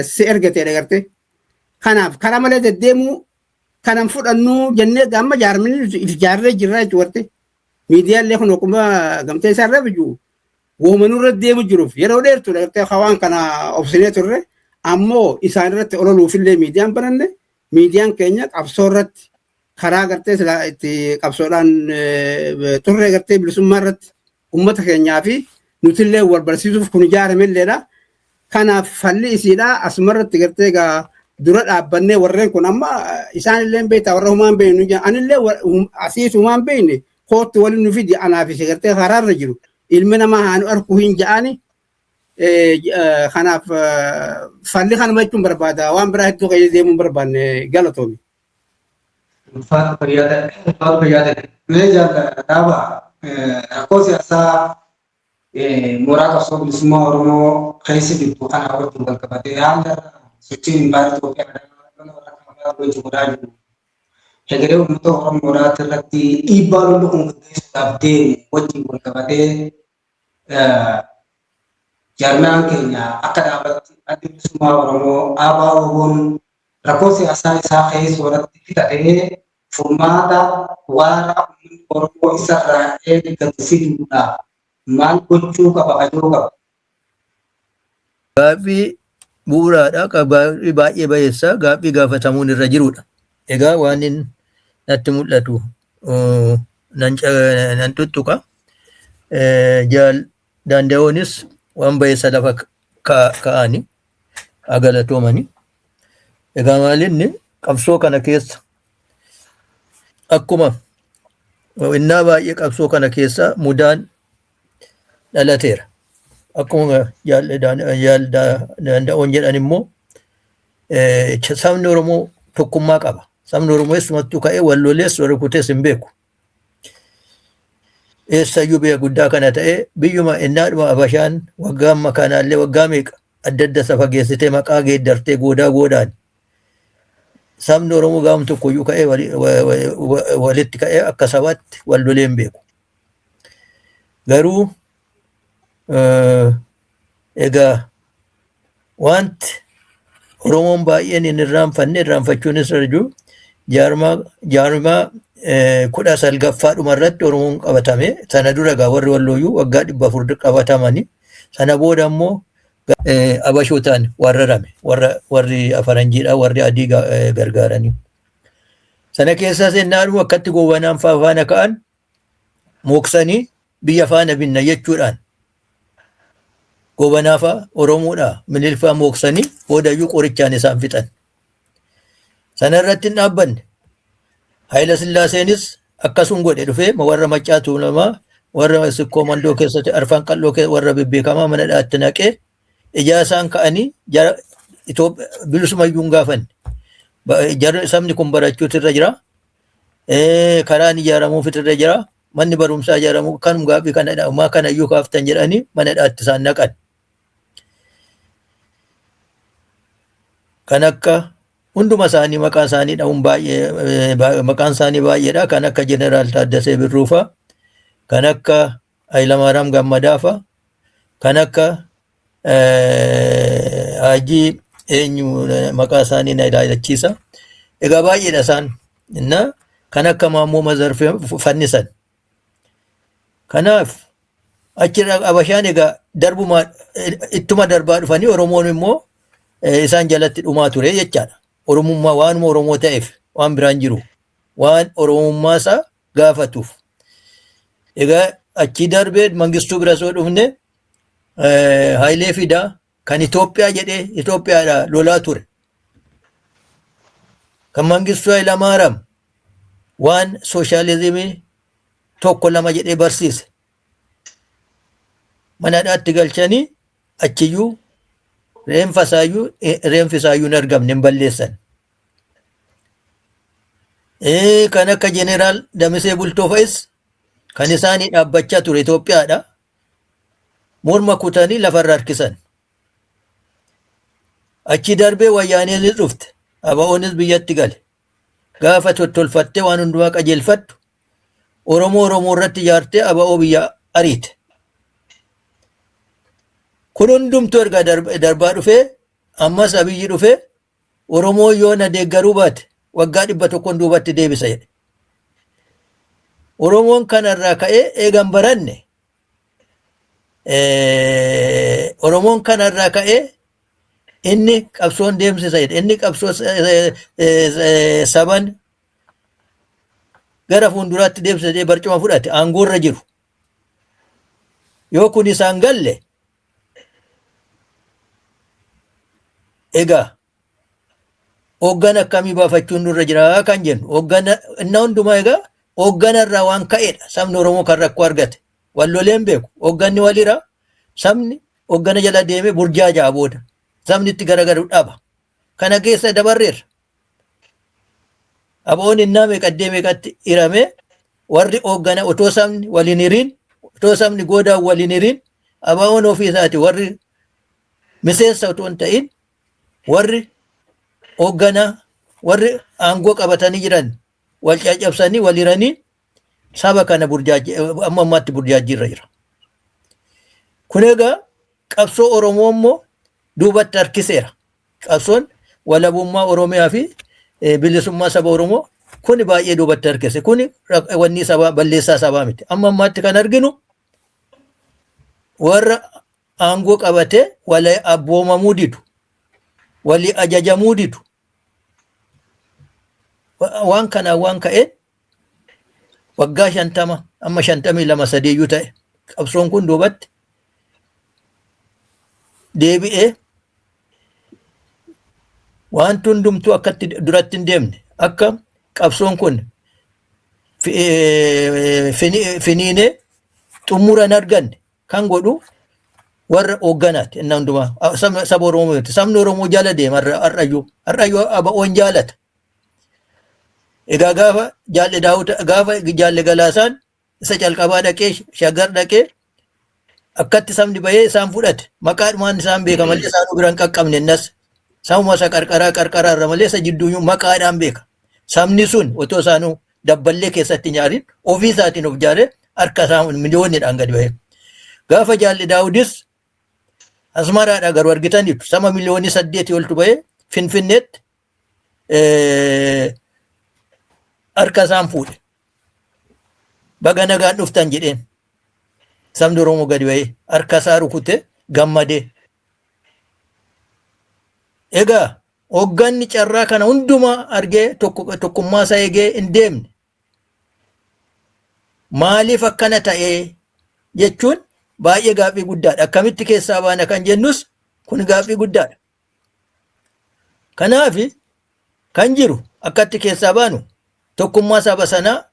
si ergateedha gartee. Kanaaf karaa malee deddeemuu kanan fudhannuu jennee amma jaarmini if jaarree jirra jechuudha gartee. Miidiyaalee kun akkuma gamtee isaa irra jiru wooma nurra deemu jiruuf yeroo dheertuudha gartee waan kana obsinee turre ammoo isaan irratti ololuufillee miidiyaan bananne miidiyaan keenya qabsoo irratti karaa gartee silaa itti qabsoodhaan turre gartee bilisummaa irratti uummata keenyaa fi nutillee wal barsiisuuf kun ijaaramelleedha. Kanaaf falli isiidha asumarratti gartee egaa dura dhaabbannee warreen kun amma isaanillee beektaa warra humaan beeknu anillee asiis humaan beekne kootti waliin nu fidi anaaf isa gartee karaarra jiru ilmi namaa haa nu arku hin ja'ani. Kanaaf falli kanuma jechuun barbaada waan biraa hedduu keessa deemuun barbaanne galatoomi. Ulfaatu fayyaa ta'e. Ulfaatu fayyaa ta'e. Mee jaalla dhaaba rakkoo siyaasaa mooraa qabsoo bilisummaa Oromoo keessa jirtu kana wajjin wal qabatee haala sochiin impaayera Itoophiyaa lola warra kaabaa wajjin godhaa jiru. Hegeree uummata Oromoodhaa irratti dhiibbaa lolli kun gaggeessuudhaaf deemu wajjin wal qabatee jaarmiyaan keenya akka dhaabatti addi bilisummaa Oromoo ABO'n rakkoo siyaasaa isaa keessoo irratti fixatee furmaata waaraa uummanni Oromoo isarraa eeggatu fiduudhaaf maal gochuu qaba kajoo qaba? Gaaffii bu'uuraadha. Gaaffii baay'ee bayeessa. Gaaffii gaafatamuun irra jirudha. Egaa waan inni natti mul'atu nan tuttuqa. Jaal danda'oonis waan bayeessa lafa kaa'ani galatoomani. Egaa maalinni qabsoo kana keessa akkuma innaa baay'ee qabsoo kana keessa mudaan dhalateera. Akkuma jaal danda'oon jedhan immoo sabni Oromoo tokkummaa qaba. Sabni Oromoo eessumattuu ka'ee wal lolees wal rukutees hin beeku. Eessayyuu biyya guddaa kana ta'ee biyyuma innaadhuma Abashaan waggaa amma kanaallee waggaa meeqa adda adda safa geessitee maqaa geeddartee goodaa goodaan sabni Oromoo gaafum tokkoyyuu ka'ee walitti ka'ee akka sabaatti wal lolee hin beeku. Garuu egaa wanti Oromoon baay'een hin irraanfanne irraanfachuunis irra jiru jaarmaa 19ffaa dhuma irratti Oromoon qabatame sana dura egaa warri wallooyyuu waggaa 400 qabatamani sana booda immoo Abashootaan warrarame warri faranjiidha, warri adii gargaaranii. Sana keessa seennaadhuma akkatti Goobanaan faa faana ka'an mooksanii biyya faana binna jechuudhaan Goobanaa faa Oromoodha Minilfaa mooksanii boodayyuu qorichaan isaan fixan. Sana irratti hin dhaabbanne. Hayila Sillaaseenis akkasum godhe, dhufee warra Maccaa Tuulamaa, warra Sikkoo Mandoo keessatti, Arfan Qal'oo warra bebbeekamaa mana dhaatti naqee ijaa isaan ka'anii jara bilisumayyuu hin gaafanne. Sabni kun barachuutu irra jira. Karaan ijaaramuufitu irra jira. Manni barumsaa ijaaramuu kanum gaaffii kana ammaa kanayyuu kaaftan jedhanii mana dhaatti isaan naqan. Kan akka hunduma isaanii maqaa isaanii dha'uun baay'ee, maqaan isaanii baay'eedha. Kan akka Jeneraal Taaddasee Birruufaa, kan akka Hayilamaariyaam Gammadaafaa, kan akka Haajii eenyu maqaa isaanii na ilaalachiisa. Egaa baay'eedha isaan. Inna kan akka Maammoo Mazarfee fannisan. Kanaaf achirra Abashaan egaa darbuma ittuma darbaa dhufanii Oromoon immoo isaan jalatti dhumaa ture jechaadha. Oromummaa waanuma Oromoo ta'eef waan biraan jiru. Waan Oromummaa isaa gaafatuuf. Egaa achii darbee Mangistuu bira soo dhufne, Hayilee Fidaa kan Itoophiyaa jedhee Itoophiyaadha lolaa ture. Kan Mangistuu Hayilamaariyaam waan sooshaalizimii tokko lama jedhee barsiise. Mana hidhaatti galchanii achiyyuu reenfa isaayyuu reenfi isaayyuu hin argamne, hin balleessan. Kan akka Jeneraal Damisee Bultoo fa'is kan isaanii dhaabbachaa ture Itoophiyaadha. Morma kutanii lafarra harkisan. Achi darbee Wayyaaneenis dhufte. ABOnis biyyatti gale. Gaafa tottolfattee waan hundumaa qajeelfattu Oromoo Oromoo irratti ijaartee ABO biyya ariite. Kun hundumtuu erga darbaa dhufee ammas Abiyyi dhufee Oromoo yoo na deeggaruu baate waggaa 100n duubatti deebisa jedhe. Oromoon kanarraa ka'ee eegan baranne, Oromoon kanarraa ka'ee inni qabsoon deemsisa jedhe, inni qabsoo saban gara fuulduraatti deemsisa jedhee barcuma fudhate aangoorra jiru. Yoo kun isaan galle, egaa hooggana akkamii baafachuun nurra jira kan jennu, hooggana inni hundumaa egaa hooggana irraa waan ka'edha. Sabni Oromoo kan rakkoo argate wal loleen beeku, hoogganni walira, sabni hooggana jala deemee burjaajaa booda sabni itti garagalu dhaba. Kana keessa dabarreerra. ABOn innaa meeqaddee meeqatti hiramee warri hooggana otoo sabni waliin hiriin, otoo sabni goodaan waliin hiriin, ABOn ofii isaati warri miseensa otoo hin ta'in warri hoogganaa warri aangoo qabatanii jiran wal caccabsanii wal hiranii saba kana amma ammaatti burjaajjiirra jira. Kun egaa qabsoo Oromoo immoo duubatti harkiseera. Qabsoon walabummaa Oromiyaa fi bilisummaa saba Oromoo kun baay'ee duubatti harkise. Kun wanni sabaa balleessaa sabaa miti. Amma ammaatti kan arginu warra aangoo qabatee walii abboomamuu didu, walii ajajamuu didu. Waan kanaan waan ka'een waggaa 50 amma 52 sadiiyyuu ta'e qabsoon kun duubatti deebi'ee wanti hundumtuu akkatti duratti hin deemne, akka qabsoon kun finiinee xumura hin arganne kan godhu warra hoogganaati. Inni hundumaa saba Oromoo miti. Sabni Oromoo jala deema har'ayyuu. Har'ayyuu ABO'n jaalata. Egaa gaafa jaalle Daawud, gaafa jaalle Galaasaan isa calqabaa dhaqee Shaggar dhaqee akkatti sabni bahee isaan fudhate, maqaadhumaan isaan beeka malee isaanuu bira hin qaqqabne. Innas sabuma isa qarqaraa qarqaraa irra malee isa jidduuyyuu maqaadhaan beeka. Sabni sun otoo isaanuu dabballee keessatti nyaarin ofii isaatiin of jaaree harka isaa miliyooniidhaan gadi bahee. Gaafa jaalli Daawudis Asmaraadha garuu argitaniitu sama miliyoonii 8 oltu bahee Finfinneetti harka isaan fuudhe. Baga nagaan dhuftan jedheen. Sabni Oromoo gadi bahee harka isaa rukute gammadee. Egaa hoogganni carraa kana hundumaa argee tokkummaa isaa eegee hin deemne. Maaliif akkana ta'ee jechuun baay'ee gaaffii guddaadha. Akkamitti keessaa baana kan jennus kun gaaffii guddaadha. Kanaaf kan jiru akkatti keessaa baanu tokkummaa saba sanaa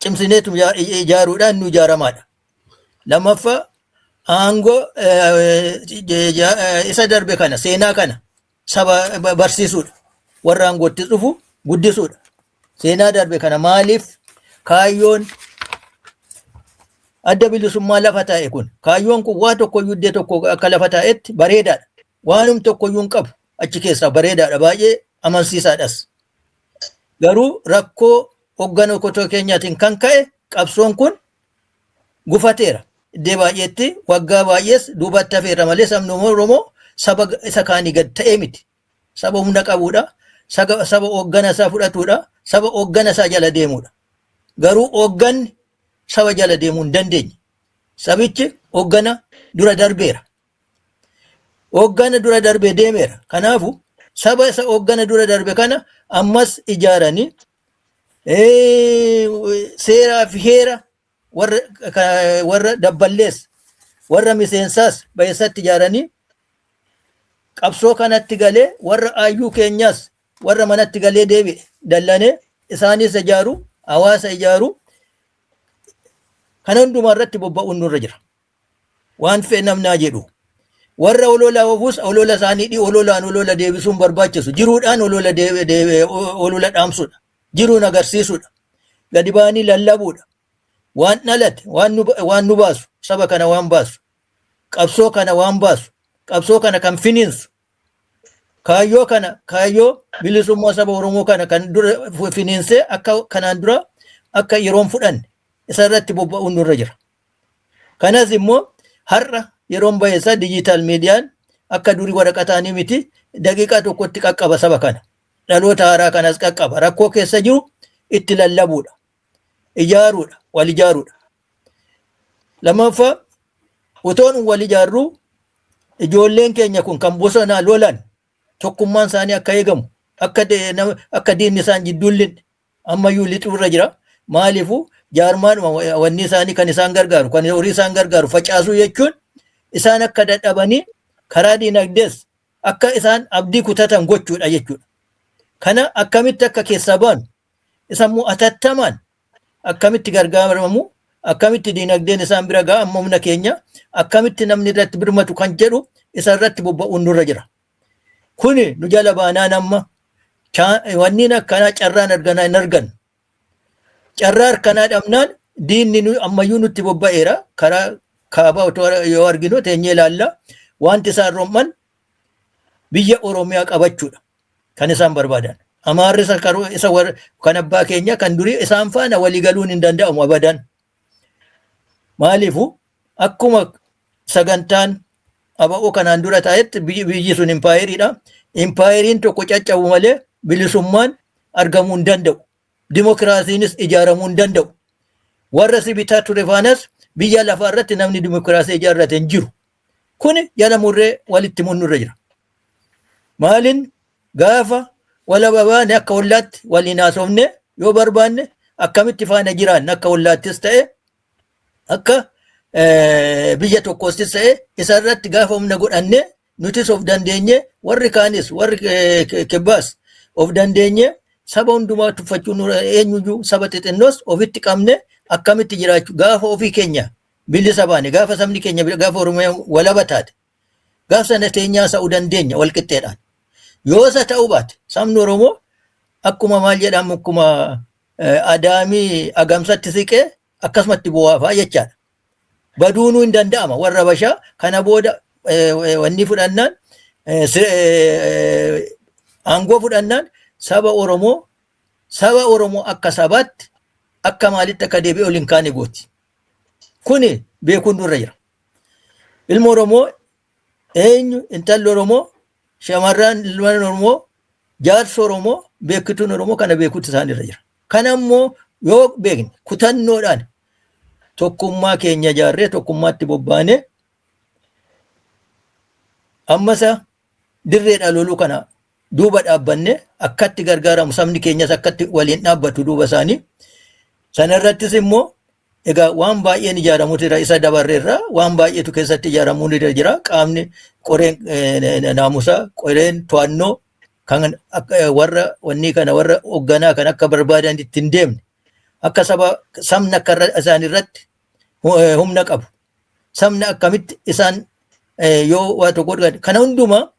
cimsineetu ijaaruudhaan nu ijaaramaadha. Lammaffaa, aangoo isa darbe kana, seenaa kana saba barsiisuudha. Warra aangootti dhufu guddisuudha. Seenaa darbe kana maaliif kaayyoon Adda Bilisummaa lafa taa'e kun, kaayyoon kun waa tokkoyyuu iddoo tokko akka lafa taa'etti bareedaadha. Waanum tokkoyyuu hin qabu achi keessaa, bareedaadha, baay'ee amansiisaadhas. Garuu rakkoo hoggana kotoo keenyaatiin kan ka'e qabsoon kun gufateera. Iddoo baay'eetti waggaa baay'ees duubatti hafeera malee sabni Oromoo saba isa kaanii gad ta'ee miti. Saba humna qabuudha. Saba hoggana isaa fudhatuudha. Saba hoggana isaa jala deemuudha. Garuu hoogganni saba jala deemuu hin dandeenye. Sabichi hoggana dura darbeera. Hoggana dura darbee deemeera. Kanaafu saba isa hoggana dura darbe kana ammas ijaaranii seeraa fi heera warra dabballees warra miseensaas bayeessatti ijaaranii qabsoo kanatti galee, warra aayyuu keenyaas warra manatti galee deebi'e dallanee isaanis ijaaru, hawaasa ijaaru, kana hundumaa irratti bobba'uun nurra jira. Waan fe'e namnaa jedhu. Warra olola oofus olola isaanii ololaan olola deebisuun barbaachisu. Jiruudhaan olola olola dhaamsuudha. Jiruun agarsiisuudha. Gadi ba'anii lallabuudha. Waan dhalate, waan nu baasu, saba kana waan baasu, qabsoo kana waan baasu, qabsoo kana kan finiinsu, kaayyoo kana, kaayyoo bilisummaa saba Oromoo kana kan dura finiinsee akka kanaan dura akka yeroon fudhanne isa irratti bobba'uun nurra jira. Kanas immoo har'a yeroon baheessaa digital miidiyaan akka durii waraqataanii miti, daqiiqaa tokkotti qaqqaba saba kana. Dhaloota haaraa kanas qaqqaba. Rakkoo keessa jiru itti lallabuudha. Ijaaruudha. Wal ijaaruudha. Lammaffaa, utoon wal ijaarruu ijoolleen keenya kun kan bosonaa lolan tokkummaan isaanii akka eegamu, akka diinni isaan jidduu hin lixne, ammayyuu lixuu irra jira. Maaliifuu jaarmaadhuma wanni isaanii kan isaan gargaaru, kan horii isaan gargaaru facaasuu jechuun isaan akka dadhabanii karaa diinagdees akka isaan abdii kutatan gochuudha jechuudha. Kana akkamitti akka keessaa baanu, isa immoo atattamaan akkamitti gargaaramamu, akkamitti diinagdeen isaan bira ga'a, amma humna keenya akkamitti namni irratti birmatu kan jedhu isa irratti bobba'uun nurra jira. Kuni nu jala baanaan amma wanniin akkanaa carraan arganaa hin argannu. Carraa akkanaa dhabnaan diinni ammayyuu nutti bobba'eera. Karaa kaabaa otoo yoo arginu teenyee ilaalla. Wanti isaan rom'an biyya Oromiyaa qabachuudha kan isaan barbaadan. Amaarri isa kan abbaa keenya kan durii isaan faana walii galuun hin danda'amu abadan. Maaliifu akkuma sagantaan ABO kanaan dura ta'etti biyyi sun impaayeriidha. Impaayeriin tokko caccabu malee bilisummaan argamuu hin danda'u. Dimokiraasiinis ijaaramuu hin danda'u. Warra si bitaa ture faanas biyya lafaa irratti namni dimokiraasii ijaarrate hin jiru. Kuni jala murree walitti munnurra jira. Maaliin gaafa walaba baane akka ollaatti waliin haasofne yoo barbaanne akkamitti faana jiraanne, akka ollaattis ta'e akka biyya tokkoottis ta'e, isa irratti gaafa humna godhanne nutis of dandeenye, warri kaanis, warri kibbaas of dandeenye, saba hundumaa tuffachuun eenyuyyuu saba xixinnoos ofitti qabne akkamitti jiraachuu, gaafa ofii keenya bilisa baane, gaafa sabni keenya, gaafa Oromiyaa walaba taate, gaafa sana teenyaa sa'uu dandeenya wal qixxeedhaan. Yoo isa ta'uu baate sabni Oromoo akkuma maal jedhamu, akkuma adaamii agamsatti siqee akkasumatti bu'aafaa jechaadha. Baduunuu hin danda'ama warra Habashaa kana booda wanni fudhannaan, aangoo fudhannaan, saba Oromoo akka sabaatti akka maalitti akka deebi'ee ol hin kaane gooti. Kuni beekuun nurra jira. Ilma Oromoo eenyu, intalli Oromoo, shamarran ilmaan Oromoo, jaarsi Oromoo, beekituun Oromoo kana beekuutu isaanirra jira. Kana immoo yoo beekne kutannoodhaan tokkummaa keenya ijaarree tokkummaatti bobbaanee ammasa Dirreedha loluu kana duuba dhaabbanne akkatti gargaaramu, sabni keenyas akkatti waliin dhaabbatu duuba isaanii. Sanarrattis immoo egaa waan baay'een ijaaramuutu jira, isa dabarreerra waan baay'eetu keessatti ijaaramuun irra jira. Qaamni qoreen naamusaa, qoreen to'annoo kan warra wanni kana, warra hoogganaa kan akka barbaadan itti hin deemne, akka saba sabni akka isaan irratti humna qabu, sabni akkamitti isaan yoo waa tokko godhan, kana hundumaa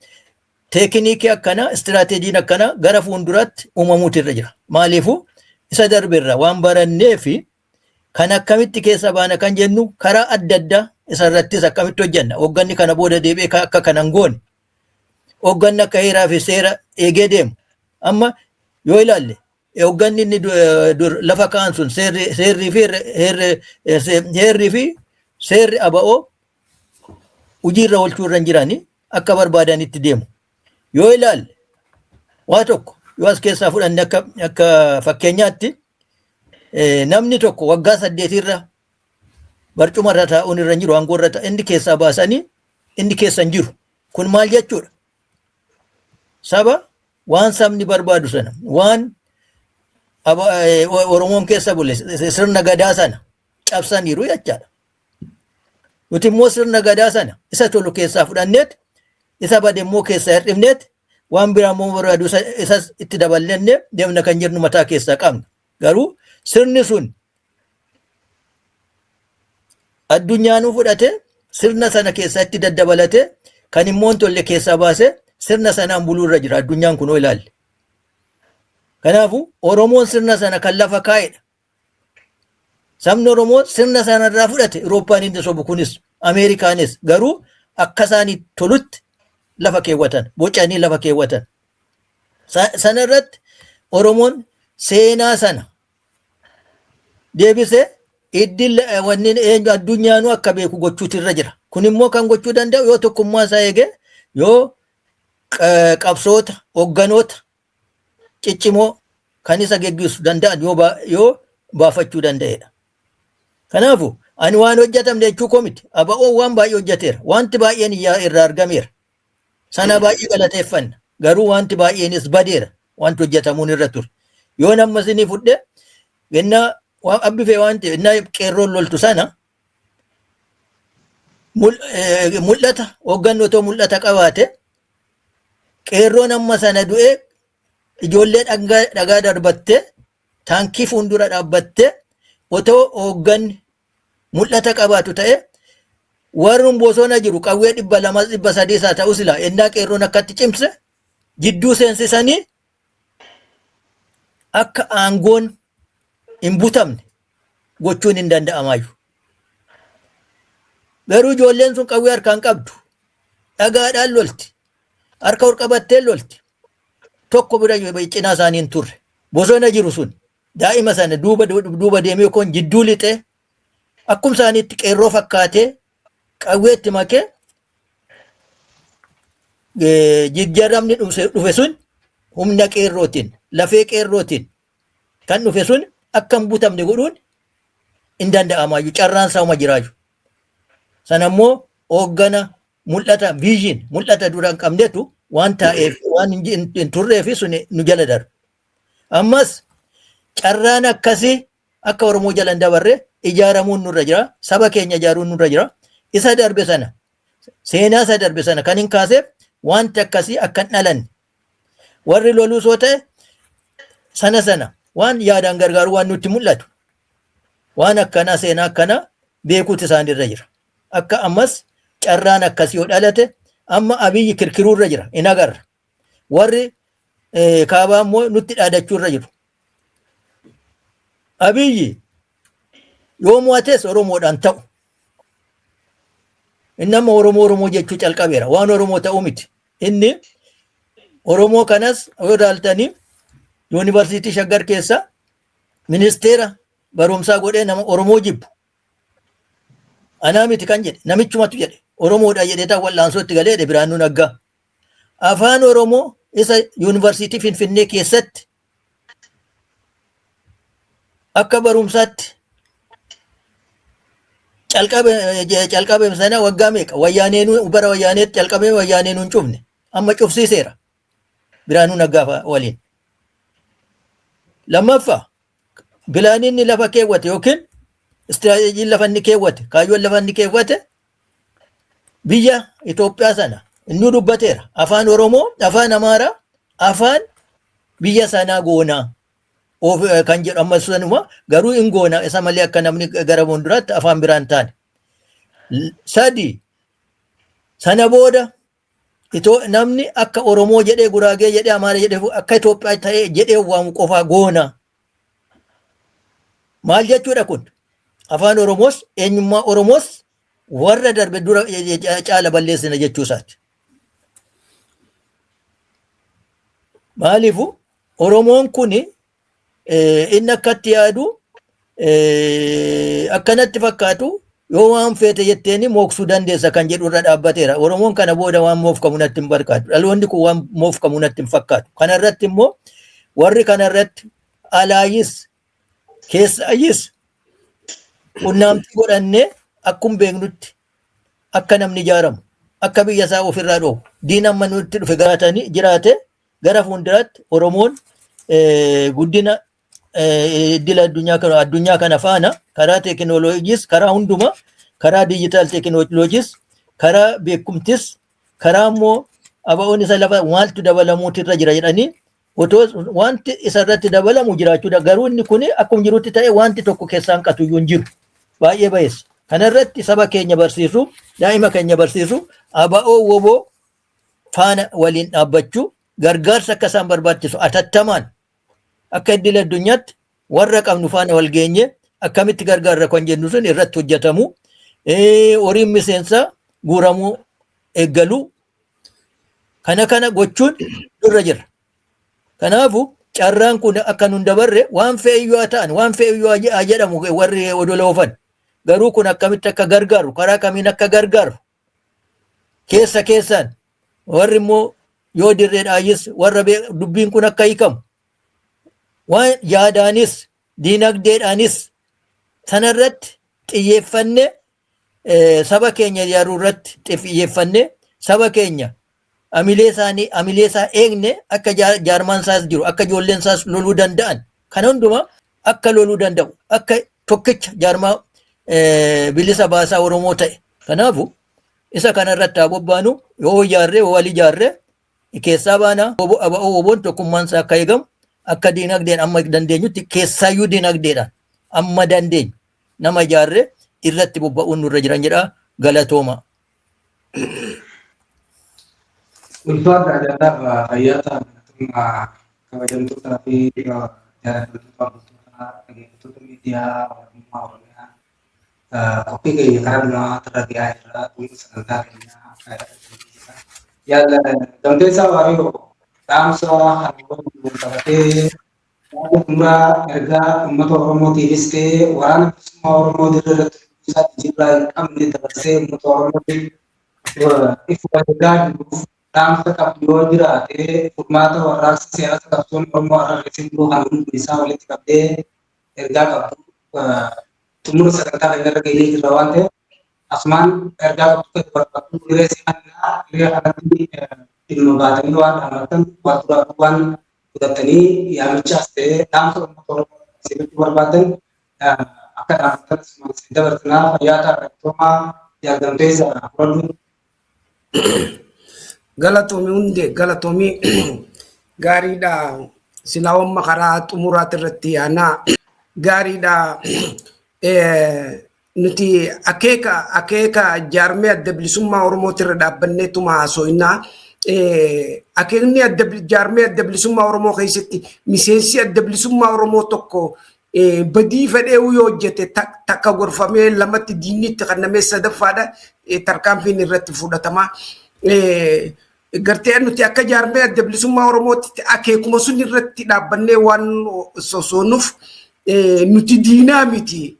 teekiniikii akkanaa, istiraateejiin akkanaa gara fuulduraatti uumamuutu irra jira. Maaliifuu isa darbeerra waan barannee fi kan akkamitti keessa baana kan jennu karaa adda addaa isarrattis akkamitti hojjenna. Hoogganni kana booda deebi'ee akka kana hin goone, hoogganni akka heeraa fi seera eegee deemu. Amma yoo ilaalle, hoogganni inni dur lafa kaa'an sun, seerrii fi heerrii fi seerri ABO hojiirra oolchuu irra hin jirani, akka barbaadanitti deemu. Yoo ilaalle, waa tokko yoo as keessaa fudhanne, akka fakkeenyaatti, namni tokko waggaa 8rra barcuma irra taa'uun irra hin jiru, aangoo irra inni keessaa baasanii inni keessa hin jiru. Kun maal jechuudha? Saba waan sabni barbaadu sana, waan Oromoon keessa bule, sirna gadaa sana cabsaniiru jechaadha. Nuti immoo sirna gadaa sana isa tolu keessaa fudhanneet, isa bade immoo keessaa hir'ifneet, waan biraa immoo barbaadu isas itti daballannee deemna kan jennu mataa keessaa qabna. Garuu sirni sun addunyaanuu fudhate, sirna sana keessatti daddabalate, kan immoo hin tolle keessaa baase, sirna sanaan buluu irra jira addunyaan kunoo ilaalle. Kanaafuu Oromoon sirna sana kan lafa kaa'edha. Sabni Oromoo sirna sanarraa fudhate. Awurooppaan inni sobu kunis, Ameerikaanis garuu akka isaanii tolutti lafa keewwatan, bocanii lafa keewwatan. Sana irratti Oromoon seenaa sana deebisee iddil wanni eenyu addunyaanuu akka beeku gochuutu irra jira. Kun immoo kan gochuu danda'u yoo tokkummaa isaa eegee, yoo qabsoota hogganoota ciccimoo kan isa geggeessu danda'an yoo baafachuu danda'edha. Kanaafuu ani waan hojjetamne jechuu koo miti. ABO'n waan baay'ee hojjeteera. Wanti baay'een irraa argameera. Sana baay'ee galateeffanna. Garuu wanti baay'eenis badeera. Wanti hojjetamuun irra ture. Yoo nama isinii fudhe, gennaa waan abbifee waan ta'e, innaa qeerroon loltu sana mul'ata hooggannoo otoo mul'ata qabaate, qeerroon amma sana du'ee, ijoollee dhagaa darbattee, taankii fuuldura dhaabbattee, otoo hoogganni mul'ata qabaatu ta'e, warrun bosona jiru qawwee 200, 300 haa ta'u, sila ennaa qeerroon akkatti cimse jidduu seensisanii akka aangoon hin butamne gochuun hin danda'amaayyuu. Garuu ijoolleen sun qawwee harkaan qabdu. Dhagaadhaan lolti. Harka ol qabattee lolti. Tokko bira cinaa isaanii hin turre. Bosona jiru sun daa'ima sana duuba duuba deemee kun jidduu lixee, akkuma isaaniitti qeerroo fakkaatee qawweetti makee, jijjiiramni dhufe sun humna qeerrootiin, lafee qeerrootiin kan dhufe sun akka hin butamne godhuun hin danda'amaayyuu, carraan isaa uma jiraayu. Sana immoo hooggana mul'ata, vision, mul'ata dura hin qabnetu waan taa'eef, waan hin turreef sun nu jala darbe. Ammas carraan akkasii akka Oromoo jala hin dabarre ijaaramuun nurra jira. Saba keenya ijaaruun nurra jira. Isa darbe sana, seenaa isa darbe sana kan hin kaaseef, wanti akkasii akka hin dhalanne, warri loluus yoo ta'e sana sana waan yaadaan gargaaru, waan nutti mul'atu, waan akkanaa, seenaa akkanaa beekuutu isaanirra jira. Akka ammas carraan akkasii yoo dhalate, amma Abiyyi kirkiruurra jira hin agarra. Warri kaabaa immoo nutti dhaadachuurra jiru. Abiyyi yoo mo'ates Oromoodhaan ta'u. Inni amma Oromoo Oromoo jechuu calqabeera. Waan Oromoo ta'uu miti. Inni Oromoo kanas yoo ilaaltanii, yuunivarsiitii Shaggar keessa ministeera barumsaa godhee, nama Oromoo jibbu. Anaa miti kan jedhe, namichumatu jedhe. Oromoodha jedhee ta'u wal'aansootti galee jedhe Biraanuu Naggaa. Afaan Oromoo isa yuunivarsiitii Finfinnee keessatti akka barumsaatti calqabe sana, waggaa meeqa, wayyaaneenuu, bara wayyaaneetti calqabee, wayyaaneenuu hin cufne. Amma cufsiiseera. Biraanuu Naggaa waliin. Lammaffaa, pilaaniin inni lafa keewwate yookiin istiraateejiin lafa inni keewwate, kaayyoon lafa inni keewwate, biyya Itoophiyaa sana inni dubbateera. Afaan Oromoo, afaan Amaaraa, afaan biyya sanaa goonaa. Of kan jedhu amma sanuma, garuu hin goona isa malee akka namni gara fuulduraatti afaan biraan taane. Sadi, sana booda itoo namni akka Oromoo jedhee, Guraagee jedhee, Amaara jedhee, akka Itoophiyaa ta'ee jedhee waamu qofaa goona. Maal jechuudha kun? Afaan Oromoos, eenyummaa Oromoos warra darbe dura caala balleessina jechuu isaati. Maaliifu Oromoon kun inni akkatti yaadu, akkanatti fakkaatu, yoo waan feete jetteeni mooksuu dandeessa kan jedhu irra dhaabbateera. Oromoon kana booda waan moofkamu natti hin barbaadu. Dhaloonni kun waan moofkamu natti hin fakkaatu. Kanarratti immoo warri kanarratti alaayis keessaayis qunnaamtii godhannee, akkuma beeknutti akka namni ijaaramu, akka biyya isaa ofirraa dhoowwu, diina amma nutti dhufe gaatanii jiraate, gara fuulduraatti Oromoon guddina idila addunyaa kana faana karaa teekinooloojiis, karaa hundumaa, karaa diijitaal teekinooloojiis, karaa beekumtis, karaa immoo aba'oon isa lafa maaltu dabalamuutu irra jira jedhanii, otoo wanti isa irratti dabalamu jiraachuudha. Garuu inni kun akkuma jirutti ta'e, wanti tokko keessaan qatuyyuu hin jiru. Baay'ee bayeessa. Kanarratti saba keenya barsiisuu, daa'ima keenya barsiisuu, aba'oo woboo faana waliin dhaabbachuu, gargaarsa akka isaan barbaachisu atattamaan akka idil addunyaatti warra qabnu faana wal geenye akkamitti gargaarra kan jennu sun irratti hojjetamu. Horiin miseensaa guuramuu eeggaluu, kana kana gochuun nurra jira. Kanaafu carraan kun akka nun dabarre, waan fe'iyyuu haa ta'an, waan fe'iyyuu haa jedhamu warri odola oofan. Garuu kun akkamitti akka gargaaru, karaa kamiin akka gargaaru, keessa keessaan warri immoo yoo dirree dhaayyis warra dubbiin kun akka hiikamu waan yaadaanis diinagdeedhaanis sanarratti xiyyeeffannee, saba keenya ijaaruu irratti xiyyeeffannee, saba keenya amilee isaanii, amilee isaa eegne, akka jaarmaan isaas jiru, akka ijoolleen isaas loluu danda'an, kana hundumaa akka loluu danda'u, akka tokkicha jaarmaa bilisa baasaa Oromoo ta'e. Kanaafu isa kanarratti haa bobbaanu. Yoo ijaarree, yoo wal ijaarree keessaa baana. Aba'oo woboon tokkummaan isaa akka eegamu, akka diinagdeen amma dandeenyutti, keessaayyuu diinagdeedhaan amma dandeenyu nama ijaarree irratti bobba'uun nurra jiran jedha. Galatooma. Ulfaadha, jaalladha, fayyaa ta'an, galatoomaa. Kabajamtootaa fi jaallatamtoota hordoftoota, dhaggeeffattoota miidiyaa Walabummaa Oromiyaa, qophii keenya karaa dhumaa irra gahaa jirra. Dhuma sagantaa keenyaa. Yaala Gamteessaa Waariyoo, dhaamsa hariiroo wal qabatee yaada xumuraa ergaa uummata Oromootiifis ta'ee waraana bilisummaa Oromoo dirree irratti isaa jijjiirraa hin qabne dabarsee uummata Oromootiif ifu ergaa jiruuf dhaamsa qabdu yoo jiraate, furmaata warraaqsa siyaasa qabsoon Oromoo har'a keessa jiru kan hundi isaa walitti qabdee ergaa qabdu, xumura sagantaa keenya irra gahee jirra waan ta'eef, asumaan ergaa qabdu kan barbaadu hiree si'annaa, hiree kanatti dhimma baatanii waan dhaammattan, waan duraa duubaan fudhatanii yaamichaas ta'ee dhaamsa uummata Oromoo gochuu barbaadan akka dhaammattan asumaan isin dabarsinaa. Fayyaa ta'a, galatoomaa. Jaalgamteessa, fudhadhu. Galatoomi hundee, galatoomi, gaariidha. Silaa wamma karaa xumuraati irratti yaanaa gaariidha. Nuti akeeka jaarmee adda bilisummaa Oromooti irra dhaabbanneetuma haasofnaa. Akeekni adda jaarmee adda bilisummaa Oromoo keessatti miseensi adda bilisummaa Oromoo tokko badii fedhee yoo hojjete, takka gorfamee, lamatti diinni itti kennamee, sadaffaadha tarkaanfiin irratti fudhatama. Gartee nuti akka jaarmee adda bilisummaa Oromootti akeekuma sun irratti dhaabbannee waan sosoonuuf, nuti diinaa miti.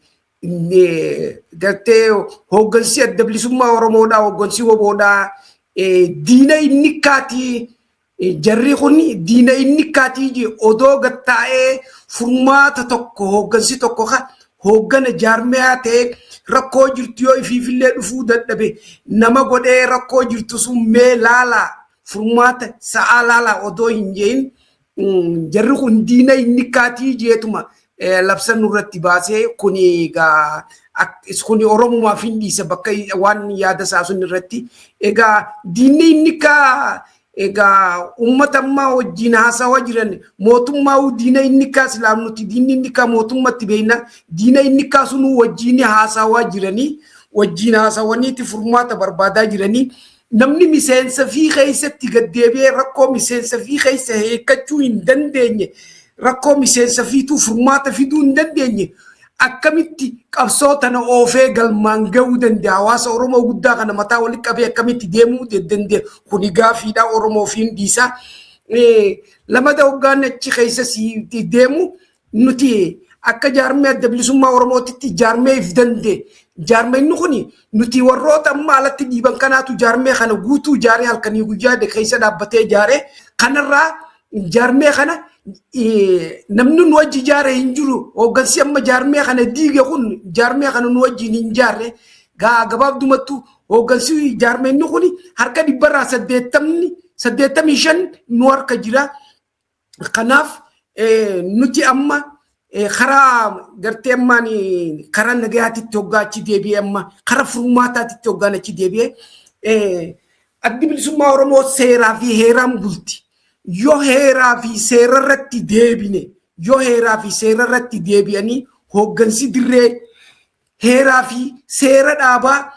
Gartee hooggansi adda bilisummaa Oromoodhaa, hooggansi woboodhaa diina inni kaatii, jarri kun diina inni kaatii odoo gattaa'ee furmaata tokko hooggansi tokko ka hooggana jaarmiyaa ta'ee rakkoo jirtu yoo ifiifillee dhufuu dadhabe nama godhee rakkoo jirtu sun mee laalaa. Furmaata sa'aa laalaa odoo hin jehin jarri kun diina inni kaatii jeetuma labsa nurratti baasee, kuni egaa kuni Oromumaaf hin dhiisa bakka waan yaada isaa sun irratti. Egaa diinni inni kaa egaa uummata ammaa wajjin haasawaa jiran mootummaa diina inni kaa silaam nuti diinni inni kaa mootummatti beekna, diina inni kaa sunuu wajjin haasawaa jiranii, wajjin haasawaniiti furmaata barbaadaa jiranii. Namni miseensa fi keessatti gaddeebi'ee rakkoo miseensa fi keessa hiikkachuu hin dandeenye, rakkoo miseensa fiituu furmaata fiduu hin dandeenye, akkamitti qabsoo tana oofee galmaan gahuu danda'a? Hawaasa Oromoo guddaa kana mataa walitti qabee akkamitti deemuu danda'a? Kuni gaafiidha, Oromoo fi dhiisaa. Lamada hoggaan achi keessa deemu, nuti akka jaarmee Adda Bilisummaa Oromootitti jaarmee if danda'e. Jaarmeenni kuni nuti warroota amma alatti dhiiban kanaatu jaarmee kana guutuu jaaree halkanii guyyaa keessa dhaabbatee jaaree kanarraa jaarmee kana namni nu wajji jaare hin jiru. Hooggansi amma jaarmee kana diige kun jaarmee kana nu wajjin hin jaarre. Gabaabdumattu hooggansi jaarmeenni kun harka 100rraa 85 nu harka jira. Kanaaf nuti amma karaa gartee ammaan karaa nagayaatitti hoggaa achi deebi'ee, amma karaa furmaataatitti hoggaan achi deebi'ee, Addi Bilisummaa Oromoo seeraa fi heeraan bulti. Yoo heeraa fi seera irratti deebine, yoo heeraa fi seera irratti deebi'anii hooggansi dirree heeraa fi seera dhaabaa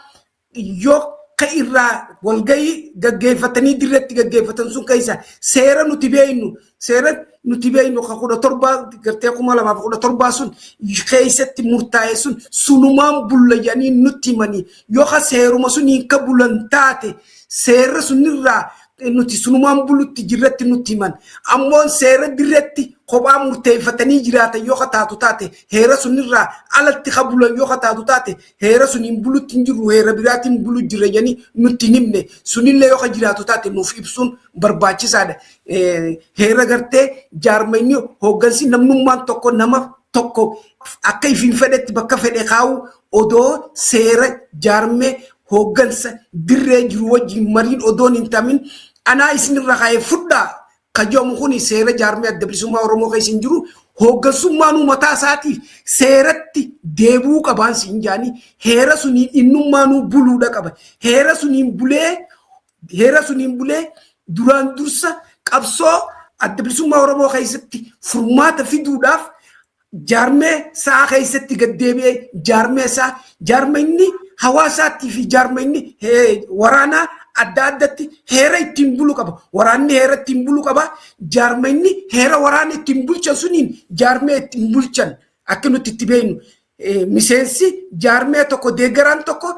yoo ka irraa walgahii gaggeeffatanii dirreetti gaggeeffatan sun keessa seera nuti beeynu ka 17 gartee 2017 sun keessatti murtaa'e sun sunumaan bulla jedhanii nutti himanii, yoo ka seeruma suniin ka bulan taate, seera sunirraa nuti sunumaan bulutti jirratti nutti himan. Ammoo seera dirreetti kophaa murteeffatanii jiraatan yoo ka taatu taate, heera sunirraa alatti ka bulan yoo ka taatu taate, heera suniin bulutti hin jirru, heera biraatiin bulu jirra jedhanii nutti hin himne sunillee yoo ka jiraatu taate nuuf ibsuun barbaachisaadha. Heera gartee jaarmanni hooggansi namnummaan tokko nama tokko akka ifiin fedhetti bakka fedhe kaa'u odoo seera jaarmee hooggansa dirree jiru wajjin mariin odoon hin tamin anaa isinirra kaa'ee fudhaa kajomu kun seera jaarmee Adda Bilisummaa Oromoo keessa hin jiru. Hooggansummaan mataa isaatiif seeratti deebi'uu qabaan siin jaanii, heera suniin innummaanuu buluudha qaba. Heera suniin bulee duraan dursa qabsoo Adda Bilisummaa Oromoo keessatti furmaata fiduudhaaf jaarmee isaa keessatti gaddeebi'ee jaarmee isaa, jaarmeenni hawaasaattii fi jaarmeenni waraanaa adda addatti heera ittiin bulu qaba. Waraanni heera ittiin bulu qaba. Jaarmeenni heera waraana ittiin bulchan suniin jaarmee ittiin bulchan akka nuti itti beeknu. Miseensi jaarmee tokko, deeggaraan tokko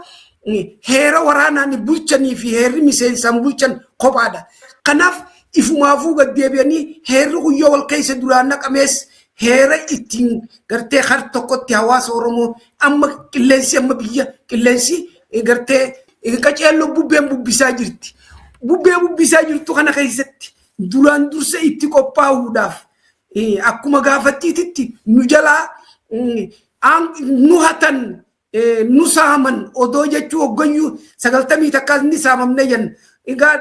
heera waraanaan bulchanii fi heerri miseensaan bulchan kophaadha. Kanaaf ifumaafuu gaddeebi'anii heerri guyyoo wal keessa duraan naqamees heera ittiin gartee har tokkotti hawaasa Oromoo amma qilleensi amma biyya qilleensi gartee qaceelloo bubbeen bubbisaa jirti. Bubbee bubbisaa jirtu kana keessatti duraan dursa itti qophaa'uudhaaf akkuma gaafattiititti nu jalaa nu hatan, nu saaman odoo jechuu hoggayyuu 91s ni saamamne jenna. Egaa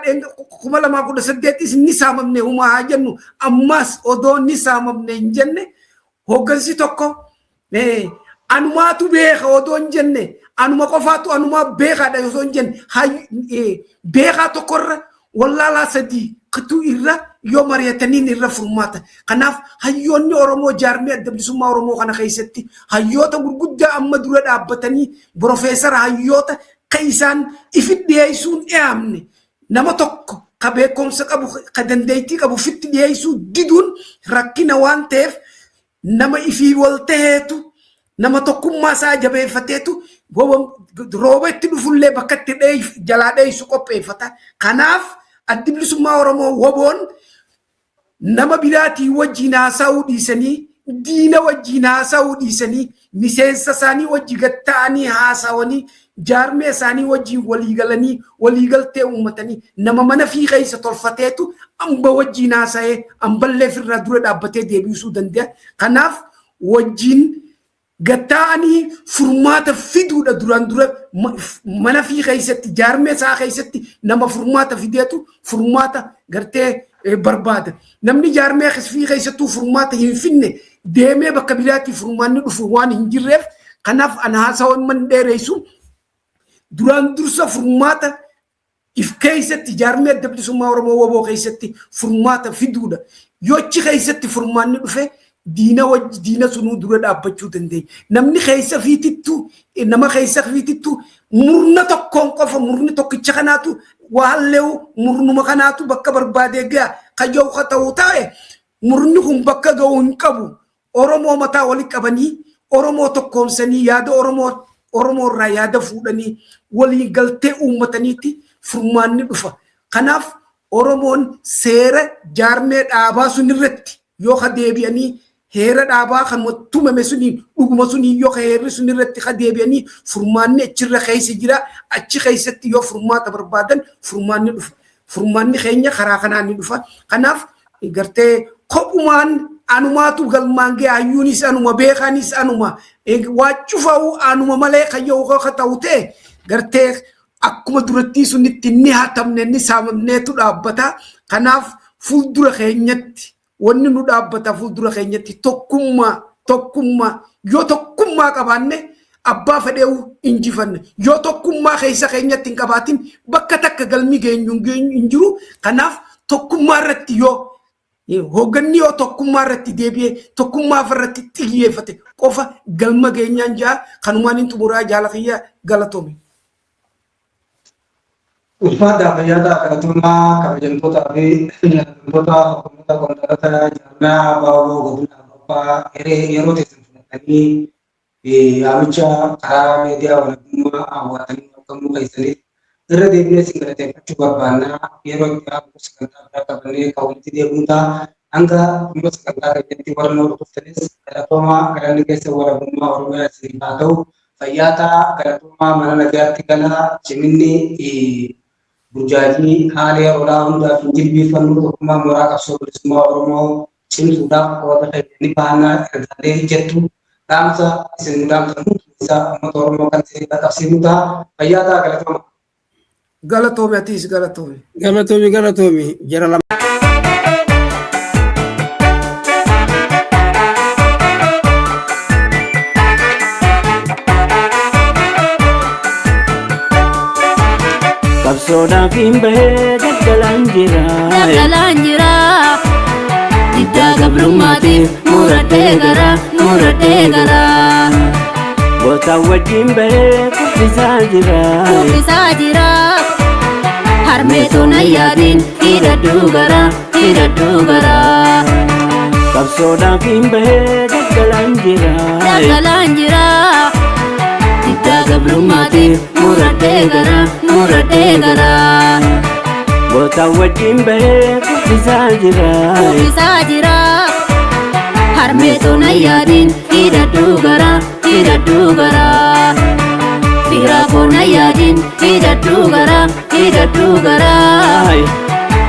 2018s ni saamamne humaa haa jennu, ammas odoo ni saamamne hin jenne, hooggansi tokko anumaatu beeka odoo hin jenne, anuma qofaatu anumaa beekaadha osoo hin jenne, beekaa tokkorra wallaalaa sadii kituu irra yoo mari'ataniin irra furmaata. Kanaaf hayyoonni Oromoo jaarmee Adda Bilisummaa Oromoo kana keessatti hayyoota gurguddaa amma dura dhaabbatanii profeesara hayyoota ka isaan ifi dhiyeessuun dhiyaamne, nama tokko ka beekumsa qabu, ka dandeettii qabu fitti dhiyeessuu diduun rakkina waan ta'eef, nama ifii wal taheetu, nama tokkummaa isaa jabeeffateetu rooba itti dhufullee bakka itti jalaa dheessu qopheeffata. Kanaaf Addi Bilisummaa Oromoo WBOn nama biraatii wajjin haasa'uu dhiisanii, diina wajjin haasa'uu dhiisanii, miseensa isaanii wajji gatta'anii haasawanii, jaarmee isaanii wajjin waliigalanii waliigaltee uummatanii, nama mana fi keessa tolfateetu amba wajjin haasa'ee amballee ofirraa dura dhaabbatee deebisuu danda'a. Kanaaf wajjin Gatta'anii furmaata fiduudha duraan dura mana fi keessatti jaarmee isaa keessatti nama furmaata fideetu furmaata gartee barbaada. Namni jaarmee fi keessattuu furmaata hin finne deemee bakka biraatti furmaanni dhufu waan hin jirreef kanaaf ana haasawaa man dheeressu duraan dursa furmaata if keessatti jaarmee adda bilisummaa Oromoo waboo keessatti furmaata fiduudha. Yoo achi keessatti furmaanni dhufe diina wajji diina sunuu dura dhaabbachuu dandeenya. Namni keessa fiitittu nama keessa fiitittu murna tokkoon qofa murni tokkicha kanaatu waan leewu murnuma kanaatu bakka barbaadee ga'a kayyoo ka ta'u ta'e murni kun bakka ga'u hin qabu. Oromoo mataa walitti qabanii Oromoo tokkoomsanii yaada Oromoo Oromoo irraa yaada fuudhanii walii galtee uummataniitti furmaanni dhufa. Kanaaf Oromoon seera jaarmee dhaabaa sun irratti yoo ka deebi'anii heera dhaabaa kan tumame suniin dhuguma suniin yoo ka heerri sun irratti ka deebi'anii furmaanni achirra keessa jira achi keessatti yoo furmaata barbaadan furmaanni dhufa. Furmaanni keenya karaa kanaan ni dhufa. Kanaaf gartee kophumaan anumaatu galmaan ga'e hayyuunis anuma beekaanis anuma waa cufaa'u anuma malee kan yoo ka ta'u ta'e gartee akkuma durattii sunitti ni hatamne ni saamamneetu dhaabbata. Kanaaf fuuldura keenyatti wanni nu dhaabbata fuuldura keenyatti tokkummaa tokkummaa yoo tokkummaa qabaanne abbaa fedheewu injifanne yoo tokkummaa keessa keenyatti hin qabaatin bakka takka galmi geenyu hin jiru. Kanaaf tokkummaa irratti yoo hoogganni yoo tokkummaa irratti deebi'ee tokkummaa irratti xiyyeeffate qofa galma geenyaan jaa kanumaan hin xumuraa jaala kiyya galatoome. Ulfaadhaa fayyaadhaa galatoomaa kabajamtootaa fi jaallatamtoota hooggantoota qondaaltota jaarmiyaa Baaboo Godina Awurooppaa yeroo teessan fudhatanii yaamicha karaa miidiyaa walabummaa hawwatanii argamuu keessaniif irra deebinee isin galateeffachuu barbaanna. Yeroo itti aanu sagantaa biraa qabannee kan walitti deebinu ta'a. Hanga dhuma sagantaa keenyatti warra nu hordoftanis galatoomaa galanni keessa walabummaa Oromiyaa isiniif haa ta'u. Fayyaa ta'a galatoomaa mana nagaatti galaa ciminni burjaajii haala yeroodhaa hundaaf hin jilbiiffannu tokkummaa mooraa qabsoo bilisummaa Oromoo cimsuudhaaf qooda keenya ni baana ergaalee jettu dhaamsa isin nu dhaamtan hundi isaa uummata Oromoo kan isin qaqqabsiifnu ta'a. Fayyaa ta'a galatooma. Galatoomi atiis galatoomi. Galatoomi galatoomi jara lama. Qabsoodhaaf hin bahee daggalaan jira. Daggalaan jira. Diddaa gabrummaatiif muradhee gara muradhee gara. Gootaan wajjin bahee kuffisaa jira. Kuffisaa jira. Harmeetu na yaadin hidhadhuu gara hidhadhuu gara. Qabsoodhaaf hin bahee daggalaan jira. Daggalaan jira. Diddaa gabrummaatiif muradhee gara muradhee gara. Gootaan wajjin bahee kuffisaa jira. Kuffisaa jira. Harmeetu na yaadin hidhadhuu gara hidhadhuu gara. Firaa koo na yaadin hidhadhuu gara hidhadhuu gara.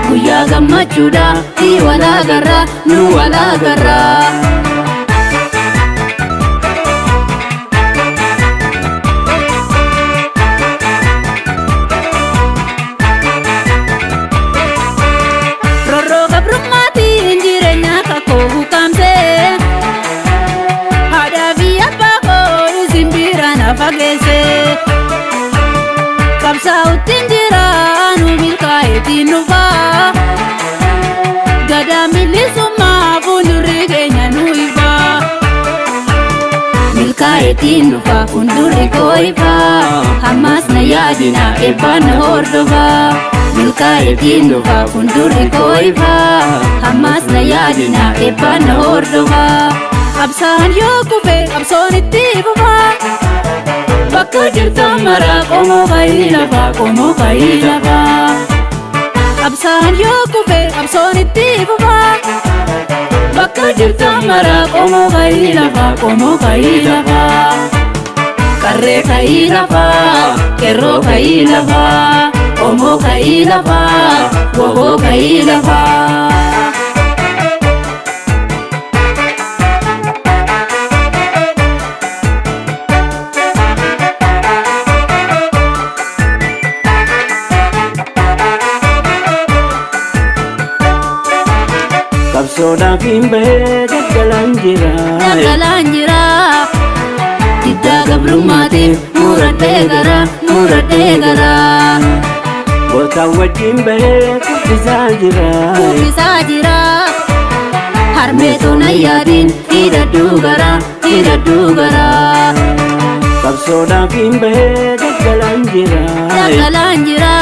Guyyaa gammachuudha si walaa garra nu walaa garra. Rorroo gabrummaatiin jireenya kakoo hukaamsee haadhaa fi abbaa koo isin bira na fageesse. Qabsaa'uttiin jira nu milkaa'eetiin dhufaa gadaa bilisummaa fuuldurri keenya nu ifaa. Milkaa'eetiin dhufa fuuldurri koo ifaa ammas na yaadina eebbaan na hordofaa. Milkaa'eetiin dhufa fuuldurri koo ifaa ammas na yaadina eebbaan na hordofaa. Qabsaan yoo kufe qabsoon itti fufaa. Bakka jirtan maraa qomoo ka'ii lafaa qomoo ka'ii lafaa. Qabsaan yoo kufe qabsoon itti fufaa. Bakka jirtan maraa qomoo ka'ii lafaa qomoo ka'ii lafaa. Qarree ka'ii lafaa qeerroo ka'ii lafaa qomoo ka'ii lafaa woboo ka'ii lafaa. jira. Daggalaan jira. Diddaa gabrummaatiif muradhee gara muradhee gara. Gootaan wajjin bahee kuffisaa jira. Kuffisaa jira. Harmeetu na yaadin hidhadhuu gara hidhadhuu gara. Qabsoodhaaf hin bahee daggalaan jira. Daggalaan jira.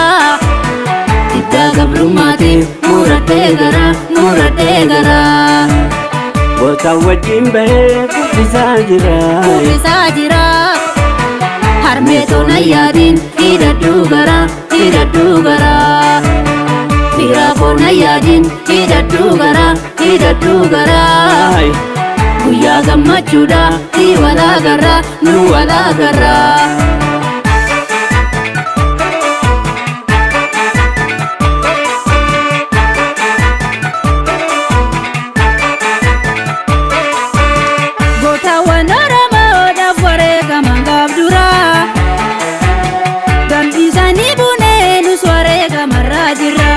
Diddaa gabrummaatiif muradhee gara muradhee gara. Gootaan wajjin bahee kuffisaa jira. Kuffisaa jira. Harmeetu na yaadin hidhadhuu gara hidhadhuu gara. Firaa koo na yaadin hidhadhuu gara hidhadhuu gara. Guyyaa gammachuudha si walaagarra nu walaagarra. Gootawwan Oromoodhaaf wareegaman gaaf duraa. Gambiisanii bunee nus wareegamarraa jirra.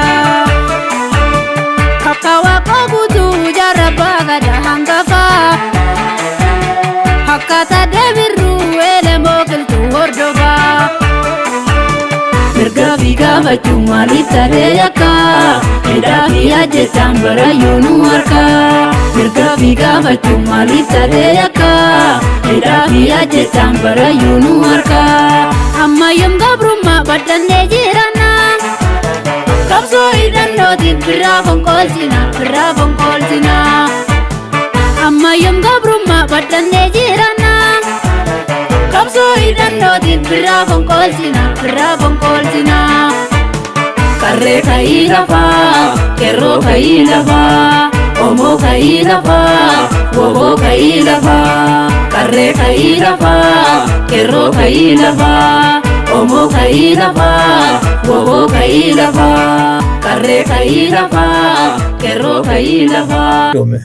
Kakka waaqoo guutuu jaarra abbaa gadaa hangafaa. Akkaataa deebirruu elemoo qilxuu hordofaa. Mirgaa fi gaafachuun maaliif taree yakka? Hidhaa fi ajjechaan barayyuu nu harka. Mirgaa fi gaafachuun maaliif taree yakka? Hidhaa fi ajjechaan barayyuu nu harka. Ammayyoom gabrummaa baddannee jiranna. Qabsoo hidhannootiin birraa fonqolchina birraa fonqolchina. Ammayyoom gabrummaa baddannee jiranna. Qabsoo hidhannootiin birraa fonqolchina birraa fonqolchina. Qarree ka'ii lafaa qeerroo ka'ii lafaa Omoo ka'ii lafaa woboo ka'ii lafaa. Qarree ka'ii lafaa qeerroo ka'ii lafaa Omoo ka'ii lafaa woboo ka'ii lafaa. Qarree ka'ii lafaa qeerroo ka'ii lafaa. Doome.